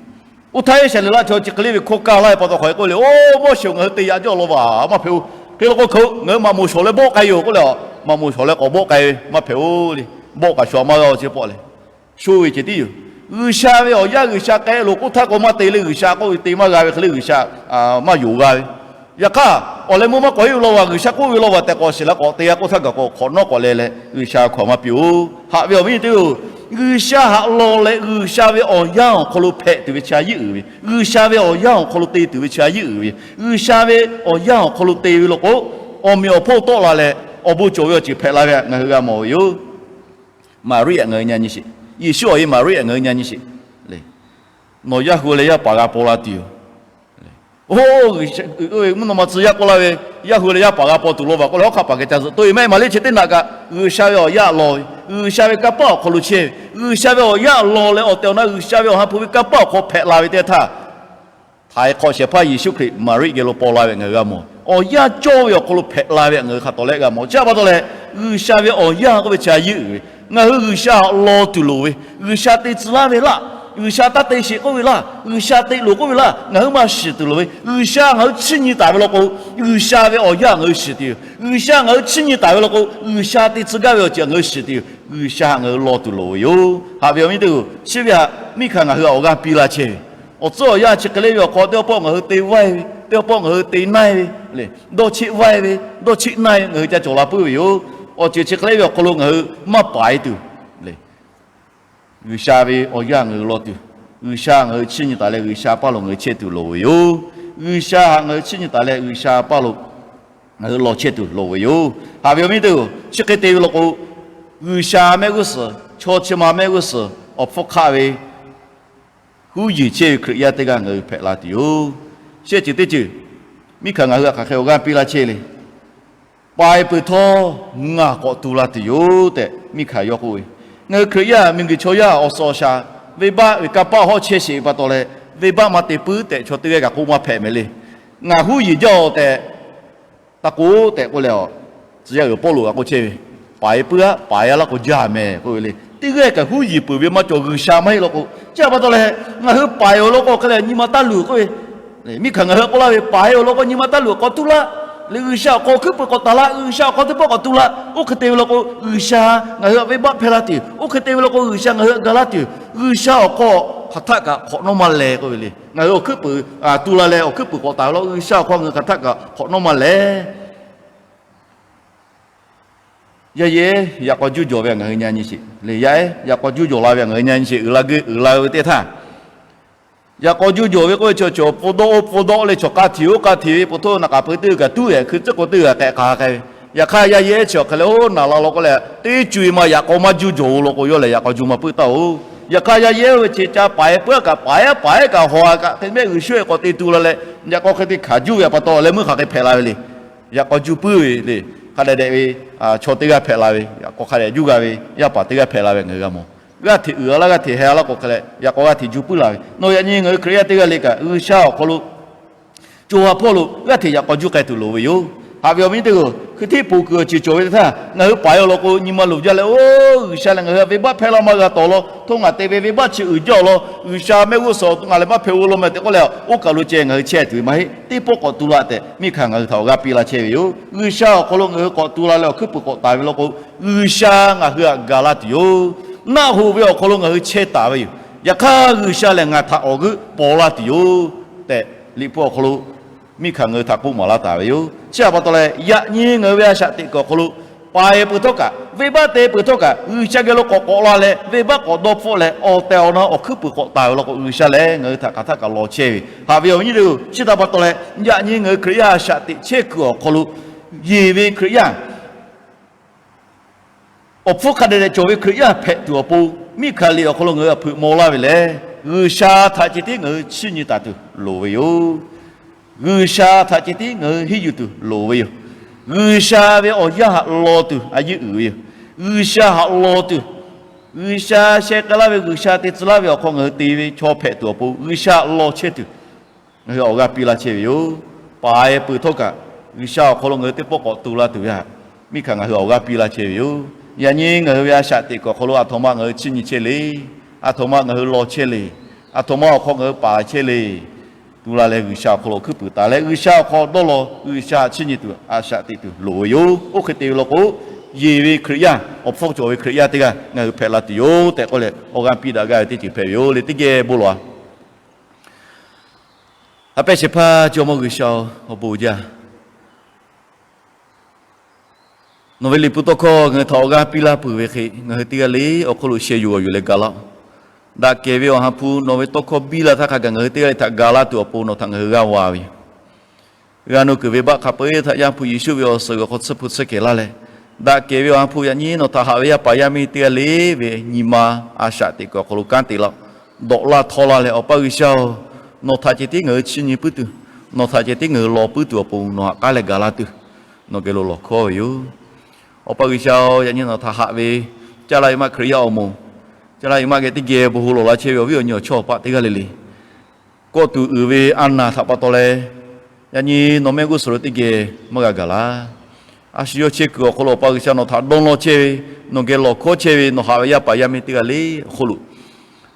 Oˇ htaˇ Iˉsaˍreˍlaˆ chaw chi hk'e le ve hkawˇ kaˇ laˇ ve pa taw hk'aˬ hk'e k'oˆ le, Oˇ, Moˉseˍ-oˬ, ngaˬ hui te yaꞈ jaˇ law vaˬ, maˇ hpehꞈ-oˬ. Hk'e law k'o hk'aˬ hk'e ngaˬ hui maꞈ moˍ shawˍ leh bawˆ k'ai yoˬ k'oˆ leh, maꞈ moˍ shawˍ leh k'awꞈ bawˆ k'ai ve, maˇ hpehꞈ-oˬ le. Bawˆ kaꞈ shawˍ maˇ g'a-o chi pawˆ leh, sho ve ceh tiˉ yoˬ. G'uiˬsha ve awˬ yanˇ G'uiˬsha k'ai loˬ k'oˆ htaˇ k'o maˇ te le. G'uiˬsha k'oˆ ve te maˇ g'a ve hk'e le, G'uiˬsha maˇ yonˍ g'a ve. Yaꞈ hk'aˇ, awˬ leh meuˇ maˇ k'awꞈ heˆ ve law vaˬ, G'uiˬsha k'oˆ ve law vaˬ tehꞈ k'awꞈ shiˍ la k'awꞈ te g'a k'oˆ htaˇ gaˬ k'o, hk'awꞈ nawˉ k'awꞈ leh leh G'uiˬsha hkawˇ maˇ piˇ-oˬ. Haꞈ ve awˬ viˉ teˇ-oˬ, G'uiˬsha haꞈ law leh G'uiˬsha ve awˬ yanˇ awˬ hk'aw lo hpehꞈ tuˬ ve chi a yeˇ uiˍ ve, G'uiˬsha ve awˬ yanˇ awˬ hk'aw lo te tuˬ ve chi a yeˇ uiˍ ve, G'uiˬsha ve awˬ yanˇ awˬ hk'aw lo te ve law k'o, awˬ meꞈ awˬ hponˇ tawˆ la leh awˬ bon cawˬ ve awˬ ceuˬ hpehꞈ la ve htaꞈ ngaˬ hui g'a mawˬ ve yoˬ. Maˍriˆ htaꞈ ngaˬ hui nyi nyi sheˍ. Yeˍsuˆ awˬ e Maˍriˆ htaꞈ ngaˬ hui nyi nyi sheˍ. Nawˬ yaˇ hui leh yaˇ paˍ g'a paw la tuˬ yoˬ. Oˇ, mvuhˇ naw ma tcuh yaˇ k'oˆ laˇ ve, yaˇ hui leh yaˇ paˍ g'a paw tuˬ law vaˬ k'oˆ leh, hawˉ hk'aˆ paˍ geh ca zuhꞈ to-e maˇ heˆ ma le. Chi teˇ naꞈ kaꞈ G'uiˬsha ve awˬ yanˇ law ve, G'uiˬsha ve kanˇ paˆ awˬ hk'aw lo chehˇ ve, G'uiˬsha ve awˬ yanˇ law leh awˬ tehˬ awˬ na G'uiˬsha ve awˬ ha hpu ve kanˇ paˆ awˬ hk'aw hpehꞈ la ve teˇ htaˇ, htaiˍ hk'awꞈ shehˍ hpaˇ Yeˍsuˆ Hkriꞈ Maˍriˆ geh lo paw la ve ngaˬ hui g'a mawˬ. Awˬ yanˇ cawˇ ve awˬ hk'aw lo hpehꞈ la ve htaꞈ ngaˬ hui hk'a tawˍ leh g'a mawˬ. Chi aꞈ pa taw leh, G'uiˬsha ve awˬ yanˇ k'oˆ ve chi a yeˇ uiˍ ve, ngaˬ hui G'uiˬsha htaꞈ law tuˬ loˍ ve, G'uiˬsha te tcuh laˇ ve laˇ, G'uiˬsha taˇ te sheˍ k'oˆ ve laˇ, G'uiˬsha te loˍ k'oˆ ve laˇ, ngaˬ hui maˇ shiˍ tuˬ loˍ ve. G'uiˬsha ngaˬ hui chiˇ nyi taˍ ve law k'o, G'uiˬsha ve awˬ yanˇ ngaˬ hui shiˍ tuˬ yoˬ. G'uiˬsha ngaˬ hui chiˇ nyi taˍ ve law k'o, G'uiˬsha te tcuh gaˇ ve awˬ ceuˬ ngaˬ hui shiˍ tuˬ yoˬ. G'uiˬsha htaꞈ ngaˬ hui law tuˬ loˍ ve yoˬ. Haꞈ ve awˬ viˉ teˇ-oˬ, chi ve htaꞈ miˇ hkanˍ ngaˬ hui awˬ g'aˇ piˇ laˇ chehˇ ve, awˬ tcuhˉ awˬ yanˇ chi hk'e le ve awˬ hk'aw teˇ pawˆ ngaˬ hui te vaiˇ ve, teˇ pawˆ ngaˬ hui te naiˇ ve le, dawˇ cheˆ vaiˇ ve, dawˇ cheˆ naiˇ ve ngaˬ hui ca cawˬ la puiˉ ve yoˬ. Awˬ ceuˬ chi hk'e le ve awˬ hk'aw lo ngaˬ hui maˇ paiˍ tuˬ le, G'uiˬsha ve awˬ yanˇ ngaˬ hui law tuˬ, G'uiˬsha ngaˬ hui chiˇ nyi taˍ leh G'uiˬsha paˇ lo ngaˬ hui chehˇ tuˬ loˍ ve yoˬ. G'uiˬsha htaꞈ ngaˬ hui chiˇ nyi taˍ leh G'uiˬsha paˇ lo ngaˬ hui law chehˇ tuˬ loˍ ve yoˬ. Haꞈ ve awˬ viˉ teˇ-oˬ, chi hk'e te ve law k'o, G'uiˬsha mehˆ g'uˇ suhˍ, chaw chi ma mehˆ g'uˇ suhˍ awˬ hpfuhˇ hk'aˆ ve huˉ yiˬ chehˇ ve Hkriꞈ yaˇ teˇ g'aˇ ngaˬ hui hpehꞈ la tuˬ yoˬ. Shehˆ ceuˬ teˇ ceuˬ, miˇ hkanˍ ngaˬ hui htaꞈ hk'aˬ hk'e awˬ g'aˇ piˇ laˇ chehˇ le. Paiˍ peuˬ htawˇ ngaˬ k'awꞈ tu la tuˬ yoˬ tehꞈ miˇ hkanˍ yawˇ k'oˆ ve. Ngaˬ hui Hkriꞈ yaˇ miˬguiˬ chaw yaˇ awˬ suhˍ awˬ shaˍ venˇbaˆ ve kanˇ paˆ hawˉ chehˇ sheˍ ve pa taw leh, venˇbaˆ maˇ te puiˉ tehꞈ chaw teˇ g'aˇ kaꞈ k'oˆ maˇ hpehꞈ mehˍ le. Ngaˬ huˉ yiˬ jaˇ-oˬ tehꞈ taˇ k'oˆ tehꞈ k'oˆ leh, tcuh yaˇ uiˍ Pawˇluꞈ kaꞈ k'oˆ chehˇ ve, Paiˍ puiˉ-aˆ, paiˍ-a laˇ k'o jaˇ mehˍ k'oˆ ve le. Teˇ g'aˇ kaꞈ huˉ yiˬ peuˬ ve maˇ cawˬ, G'uiˬsha maˇ heˆ law k'o. Chi aꞈ pa taw leh, ngaˬ hui paiˍ awˬ lawn k'o hk'e leh nyi ma taˇ luˬ k'oˆ ve, miˇ hkanˍ ngaˬ hui k'oˆ laˇ ve, Paiˍ awˬ lawn k'o nyi ma taˇ luˬ, k'awꞈ tuˉ laˇ. Leh G'uiˬsha awˬ hk'aw hkuiˉ puiˍ k'awꞈ taˍ laˇ, G'uiˬsha awˬ hk'aw teˇ pawˆ k'awꞈ tu laˇ. Oˇ hk'e te ve law k'o, G'uiˬsha ngaˬ hui htaꞈ venˇbaˆ hpehˇ laˇ tuˬ yoˬ. Oˇ hk'e te ve law k'o, G'uiˬsha ngaˬ hui htaꞈ ga laˇ tuˬ yoˬ. G'uiˬsha awˬ hk'aw hk'aˬ htaˆ kaꞈ hk'awꞈ nawˉ maˇ leh k'oˆ ve le. Ngaˬ hui awˬ hkuiˉ puiˍ tu la leh awˬ hkuiˉ puiˍ k'awꞈ taˍ ve law, G'uiˬsha awˬ hk'aw ngaˬ hui hk'aˬ htaˆ kaꞈ hk'awꞈ nawˉ maˇ leh. Yaˇ yehˬ yaꞈ k'aw juˇ jawˬ ve ngaˬ hui nyi nyi sheˍ le. Yaˇ ehˉ yaꞈ k'aw juˇ jawˬ la ve ngaˬ hui nyi nyi sheˍ. Uiˍ la geu uiˍ la ve teˇ htaˇ, Yaꞈ k'aw juˇ jawˬ ve k'oˆ ve chi cawˬ, pfuhˇ dawˆ oˇ pfuhˇ dawˆ leh chaw k'a hteꞈ oˇ k'a hteꞈ ve, pfuhˇ htaˇ naꞈ k'aˍ pui teˇ g'uiˬ kaꞈ tuˉ ehˍ hkui tcuhˉ k'o teˇ g'aˇ k'ehꞈ k'a k'ai ve. Yaꞈ hk'aˇ yaˇ yehˇ chi awˬ hk'e leh oˇ naˍ la law k'oˆ leh teˇ cuˬ e ma yaꞈ k'aw maˇ juˇ jawˬ-oˬ law k'o, yawˇ lehˬ yaꞈ k'aw juˇ maˇ puiˉ taˇ-oˬ. Yaꞈ hk'aˇ yaˇ yehˇ oˇ ve chi ca paˍ-e puiˉ kaꞈ paˍ-e paˍ-e kaꞈ hawˬ-a kaꞈ hk'e mehˆ G'uiˬsha-e k'awꞈ te tu la leh yaꞈ k'aw hk'e te hkanˍ juˇ ve a pa taw leh meuˇ hk'aˬ hk'e hpehꞈ la ve le. Yaꞈ k'aw juˇ puiˉ ve le. Hk'a dehꞈ dehꞈ ve chaw teˇ g'aˇ hpehꞈ la ve, yaꞈ k'aw hk'a dehꞈ juˇ g'a ve yaˇ paˍ teˇ g'aˇ hpehꞈ la ve ngaˬ hui g'a mawˬ. G'aˇ hteꞈ uiˍ-a laˇ, g'aˇ hteꞈ heh-a laˇ k'o hk'e leh yaꞈ k'aw g'aˇ hteꞈ juˇ puiˉ la ve. Nawˬ yaꞈ nyi ngaˬ hui Hkriꞈ yaˇ teˇ g'aˇ le kaꞈ G'uiˬsha awˬ hk'aw lo co ha hpawˇ lo g'aˇ hteꞈ yaꞈ k'aw juˇ k'ai tuˬ loˍ ve yoˬ. Haꞈ ve awˬ viˉ teˇ g'aˇ, hkui hteˇ poˬ kuiˬ awˬ ceuˬ cawˬ ve teˇ htaˇ ngaˬ hui paˍ-e awˬ lawn k'o, nyi ma loˍ jaˇ leh, oˇ G'uiˬsha lehˬ ngaˬ hui htaꞈ venˇbaˆ hpehˇ laˇ maˇ g'a tawˍ law, htoˆ ngaˬ te ve venˇbaˆ chi uiˍ jaˇ awˬ lawn, G'uiˬsha mehˆ g'uˇ suhˍ ngaˬ lehˬ maˇ hpehˇ-oˬ law meh tehꞈ k'oˆ leh, oˇ kaˬ lo ceh ngaˬ hui chehˇ tuˬ ve maˇ heˆ. Teˇ pawˆ k'awꞈ tu la tehꞈ miˬ hkanˍ ngaˬ hui htaꞈ awˬ g'aˇ piˇ laˇ chehˇ ve yoˬ. G'uiˬsha awˬ hk'aw lo ngaˬ hui k'awꞈ tu la leh awˬ hkuiˉ puiˍ k'awꞈ taˍ ve law k'o, G'uiˬsha ngaˬ hui htaꞈ gaˬ laˇ tuˬ yoˬ. Naˆ hoꞈ ve awˬ hk'aw lo ngaˬ hui chehˇ taˍ ve yoˬ. Yaꞈ hk'aˇ G'uiˬsha lehˬ ngaˬ htaꞈ awˬ g'euˆ paw laˇ tuˬ yoˬ tehꞈ, Liꞈ hpu awˬ hk'aw lo miˬ hkanˍ ngaˬ hui htaꞈ k'oˆ maˍ laˇ taˍ ve yoˬ. Chi a pa taw leh yaꞈ nyi ngaˬ hui ve a shaꞈ teꞈ kuiˬ awˬ hk'aw lo paˍ-e peuˬ htawˇ kaꞈ, venˇbaˆ te peuˬ htawˇ kaꞈ, G'uiˬsha geh lo k'awꞈ k'awꞈ la leh venˇbaˆ k'awꞈ dawˇ hpfuhˆ leh awˬ tehˬ awˬ na awˬ hkuiˉ puiˍ k'awꞈ taˍ ve law k'o, G'uiˬsha lehˬ ngaˬ hui htaꞈ hk'aˬ htaˆ kaꞈ law chehˇ ve. Haꞈ ve awˬ viˉ nyi teˇ g'aˇ, chi htaꞈ pa taw leh yaꞈ nyi ngaˬ hui Hkriꞈ yaˇ a shaꞈ teꞈ chehˇ kuiˬ awˬ hk'aw lo yeˬ ve Hkriꞈ yaˇ awˬ hpfuhˇ hk'a dehꞈ dehꞈ cawˬ ve Hkriꞈ yaˇ hpehꞈ tuˬ awˬ pon, miˬ hkanˍ liꞈ awˬ hk'aw lo ngaˬ hui htaꞈ hpeuꞈ maw laˇ ve lehˬ, G'uiˬsha htaꞈ ceh tiˉ ngaˬ hui chiˇ nyi taˍ tuˬ loˍ ve yoˬ. G'uiˬsha htaꞈ ceh tiˉ ngaˬ hui hiˉ yuˬ tuˬ loˍ ve yoˬ. G'uiˬsha ve awˬ yanˇ htaꞈ law tuˬ a yeˇ uiˍ ve yoˬ. G'uiˬsha htaꞈ law tuˬ, G'uiˬsha sheh k'ai laˇ ve, G'uiˬsha te tcuh laˇ ve awˬ hk'aw ngaˬ hui te ve chaw hpehꞈ tuˬ awˬ pon, G'uiˬsha law chehˇ tuˬ ngaˬ hui awˬ g'aˇ piˇ laˇ chehˇ ve yoˬ. Paˍ-e peuˬ htawˇ kaꞈ, G'uiˬsha awˬ hk'aw lo ngaˬ hui teˇ pawˆ k'awꞈ tu la tuˬ ve htaꞈ miˬ hkanˍ ngaˬ hui awˬ g'aˇ piˇ laˇ chehˇ ve yoˬ. Yaꞈ nyi ngaˬ hui ve a shaꞈ teꞈ kuiˬ awˬ hk'aw lo aˬ htoꞈ ma ngaˬ hui chiˇ nyi chehˇ le. Aˬ htoꞈ ma ngaˬ hui law chehˇ le. Aˬ htoꞈ ma awˬ hk'aw ngaˬ hui paˍ chehˇ le. Tu la leh G'uiˬsha awˬ hk'aw lo hkuiˉ puiˍ taˍ leh G'uiˬsha awˬ hk'aw dawˇ law, G'uiˬsha htaꞈ chiˇ nyi tuˬ a shaꞈ teꞈ tuˬ loˍ ve yoˬ. Oˇ hk'e te ve law k'o, yeˬ ve Hkriꞈ yaˇ, awˬ hpfuhˇ cawˬ ve Hkriꞈ yaˇ teˇ g'aˇ ngaˬ hui hpehꞈ la tuˬ yoˬ tehꞈ k'oˆ leh awˬ g'aˇ piˇ daꞈ gaˇ ve teˇ ceuˬ hpehꞈ ve yoˬ le. Teˇ geh bon lawˬ-a. Haꞈ pehnˇ shehˍ hpaˇ Jawˇmawˇ G'uiˬsha-oˬ, awˬ bon uiˍ jaˇ. Nawˬ ve liꞈ hpu tawˇ hkawˇ ngaˬ hui htaꞈ awˬ g'aˇ piˇ laˇ peuˬ ve hk'e, ngaˬ hui teˇ g'aˇ le awˬ hk'aw lo sheh yuˬ g'awˬ yuˬ leh ga laˇ-oˆ. Daꞈ kehˬ ve Awˬ ha hpu nawˬ ve tawˇ hkawˇ biˇ la htaˇ hk'a gaˬ ngaˬ hui teˇ g'aˇ le htaꞈ ga laˇ tuˬ awˬ pon nawˬ htaꞈ ngaˬ hui g'aˇ va ve yoˬ. G'a nawˬ kuiˬ ve baˆ hk'a peu-eˬ htaꞈ Yaˇ hpu Yeˍsuˆ ve awˬ suhˍ g'uiˬ hk'aw tsuhˇ hpu tsuhˇ kehˬ laˇ leh, daꞈ kehˬ ve Awˬ ha hpu yaꞈ nyi nawˬ htaꞈ haꞈ ve yaˇ paˍ yaˇ miˇ teˇ g'aˇ le ve nyi ma a shaꞈ teꞈ kuiˬ awˬ hk'aw lo kanˉ te laˇ-oˆ. Dawꞈ laˇ htawˇ laˇ leh Awˬ pa G'uiˬsha-oˬ, nawˬ htaꞈ ceh tiˉ ngaˬ hui chiˇ nyi puiˉ tuˬ, nawˬ htaꞈ ceh tiˉ ngaˬ hui law puiˉ tuˬ awˬ pon nawˬ haꞈ k'aˉ leh ga laˇ tuˬ nawˬ geh lo lawˬ hkawˇ ve yoˬ. Awˬ pa G'uiˬsha-oˬ, yaꞈ nyi nawˬ htaꞈ haꞈ ve caˇ laˇ ve maˇ Hkriꞈ yaˇ awˬ moˍ, caˇ laˇ ve maˇ geh teˇ geh bon hawˬ lawˬ laˇ chehˇ ve awˬ viˉ awˬ nyi awˬ chawˇ awˬ paˆ teˇ g'aˇ le le kawˆ tuˬ uiˍ ve a naˬ htaꞈ pa taw leh, yaꞈ nyi nawˬ mehˆ g'uˇ suhˍ lo teˇ geh maˇ g'a gaˬ laˇ. A shu yawˇ chehˇ kuiˬ awˬ hk'aw lo Awˬ pa G'uiˬsha nawˬ htaꞈ dawˇ law chehˇ ve, nawˬ geh lawˬ hkawˇ chehˇ ve nawˬ haꞈ ve yaˇ paˍ yaˇ miˇ teˇ g'aˇ le awˬ hk'aw lo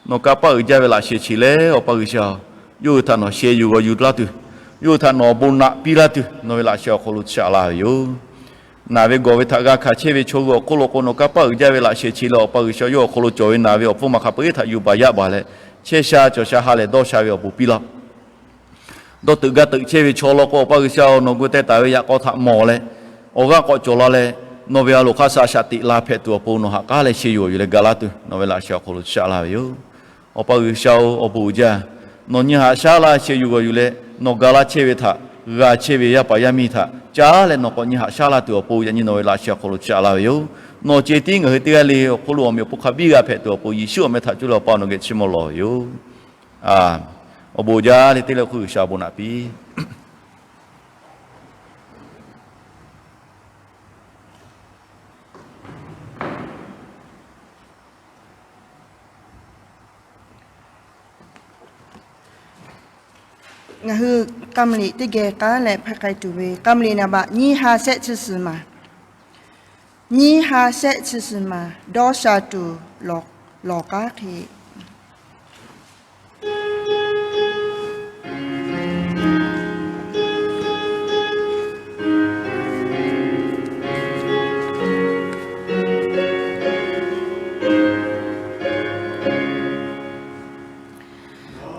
nawˬ kanˇ paˆ uiˍ jaˇ ve laꞈ sheh che leh Awˬ pa G'uiˬsha-oˬ, yawˇ hui htaꞈ nawˬ sheh yuˬ g'awˬ yuˬ laˇ tuˬ, yawˇ hui htaꞈ nawˬ awˬ bon naꞈ piˇ laˇ tuˬ nawˬ ve laꞈ sheh awˬ hk'aw lo chaꞈ la ve yoˬ. Naˬ ve gawˬ ve htaꞈ g'a hkanˍ chehˇ ve chaw hui awˬ hk'oˆ lo k'o, nawˬ kanˇ paˆ uiˍ jaˇ ve laꞈ sheh che leh Awˬ pa G'uiˬsha yawˇ awˬ hk'aw lo cawˬ ve naˬ ve awˬ hpfuhˇ ma hk'a peu-eˬ htaꞈ yuˬ baˬ yaˇ baˬ leh, chehˇ sha cawˬ sha ha lehˬ dawˇ sha ve awˬ bon piˇ laˇ. Dawˇ teuꞈ gaˇ teuꞈ chehˇ ve chaw law k'o, Awˬ pa G'uiˬsha-oˬ, nawˬ gu teh taˍ ve yaꞈ k'aw htaꞈ mawˬ leh, awˬ g'aˇ k'awꞈ cawˬ la leh, nawˬ ve a loˍ hk'a shuˍ a shaꞈ teꞈ la hpehꞈ tuˬ awˬ pon nawˬ haꞈ k'aˉ leh sheh yuˬ g'awˬ yuˬ leh ga laˇ tuˬ nawˬ ve laꞈ sheh awˬ hk'aw lo chaꞈ la ve yoˬ. Awˬ pa G'uiˬsha-oˬ, awˬ bon uiˍ jaˇ. Nawˬ nyi haꞈ shaˉ laˇ sheh yuˬ g'awˬ yuˬ leh nawˬ ga laˇ chehˇ ve htaꞈ g'a chehˇ ve yaˇ paˍ yaˇ miˇ htaꞈ caˉ leh nawˬ k'awꞈ nyi haꞈ shaˉ laˇ tuˬ awˬ pon yaꞈ nyi nawˬ ve laꞈ sheh awˬ hk'aw lo chaꞈ la ve yoˬ. Nawˬ ceh tiˉ ngaˬ hui teˇ g'aˇ le awˬ hk'oˆ lo awˬ meꞈ awˬ hponˇ hk'a biˇ g'a hpehꞈ tuˬ awˬ pon Yeˍsuˆ awˬ meh htaꞈ cuˇ leh Awˬ pa nawˬ geh chiˇ mvuh lawˬ ve yoˬ. Awˬ bon uiˍ jaˇ le teˇ leh hk'oˆ G'uiˬsha awˬ bon naꞈ piˇ. Ngaˬ hui k'a mvuh liꞈ teˇ geh k'aˉ leh hpaˇ k'ai tuˬ ve k'a mvuh liꞈ naˍ baꞈ nyiˇ ha shehˆ chi suhˍ maˬ, nyiˇ ha shehˆ chi suhˍ maˬ dawˇ sha tuˬ lawˬ k'aˉ hk'e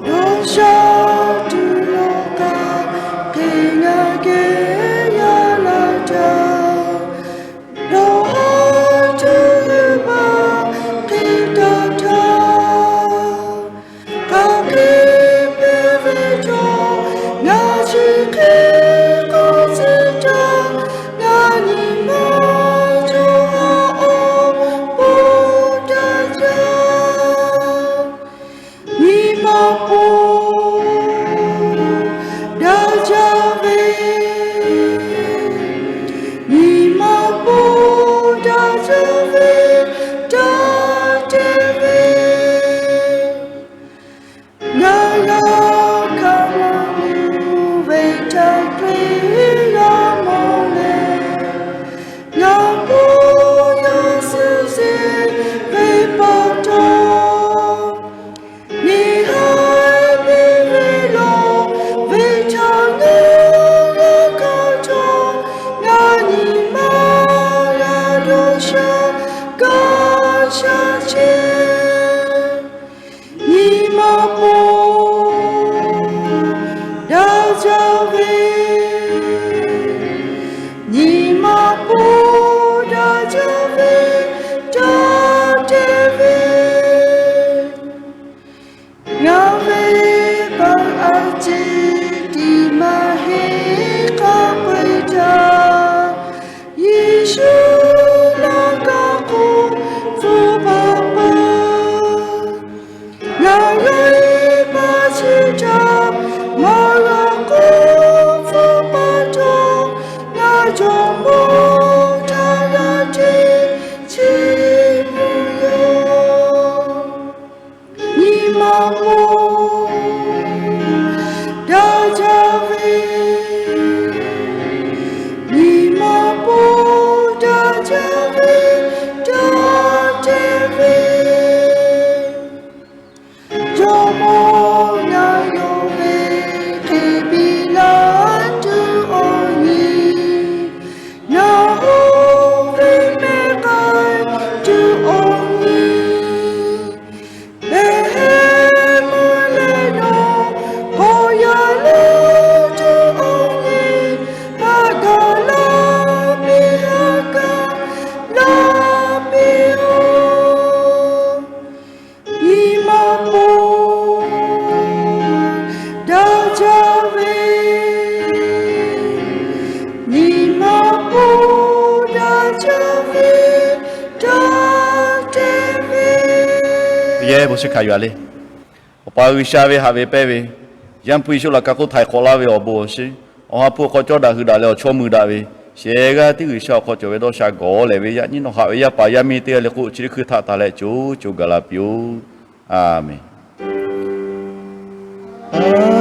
dawˇ sha tuˬ lawˬ k'aˉ hk'e ngaˬ geh yaˇ laˇ htaˇ, dawˇ ha tuˬ maˇ hk'e taˇ htaˇ, k'aˉ hk'e Pehˇ bon shiˍ hkanˍ yuˬ-a le. Awˬ pa G'uiˬsha ve haꞈ ve pehˇ ve, Yaˇ hpu Yeˍsuˆ laꞈ ka hk'oˆ htaiˍ hk'awꞈ laˇ ve awˬ bon awˬ shiˍ, Awˬ ha hpu awˬ hk'aw cawˇ daꞈ hui daꞈ leh awˬ chawˇ mui daꞈ ve, shehˍ g'aˇ tiˉ G'uiˬsha awˬ hk'aw cawˬ ve dawˇ sha gawˬ lehˬ ve, yaꞈ nyi nawˬ haꞈ ve yaˇ paˍ yaˇ miˇ teˇ g'aˇ le k'o, chi teˇ hkui htaꞈ tanˬ leh co co gaˬ la piˇ-oˆ. A menˍ.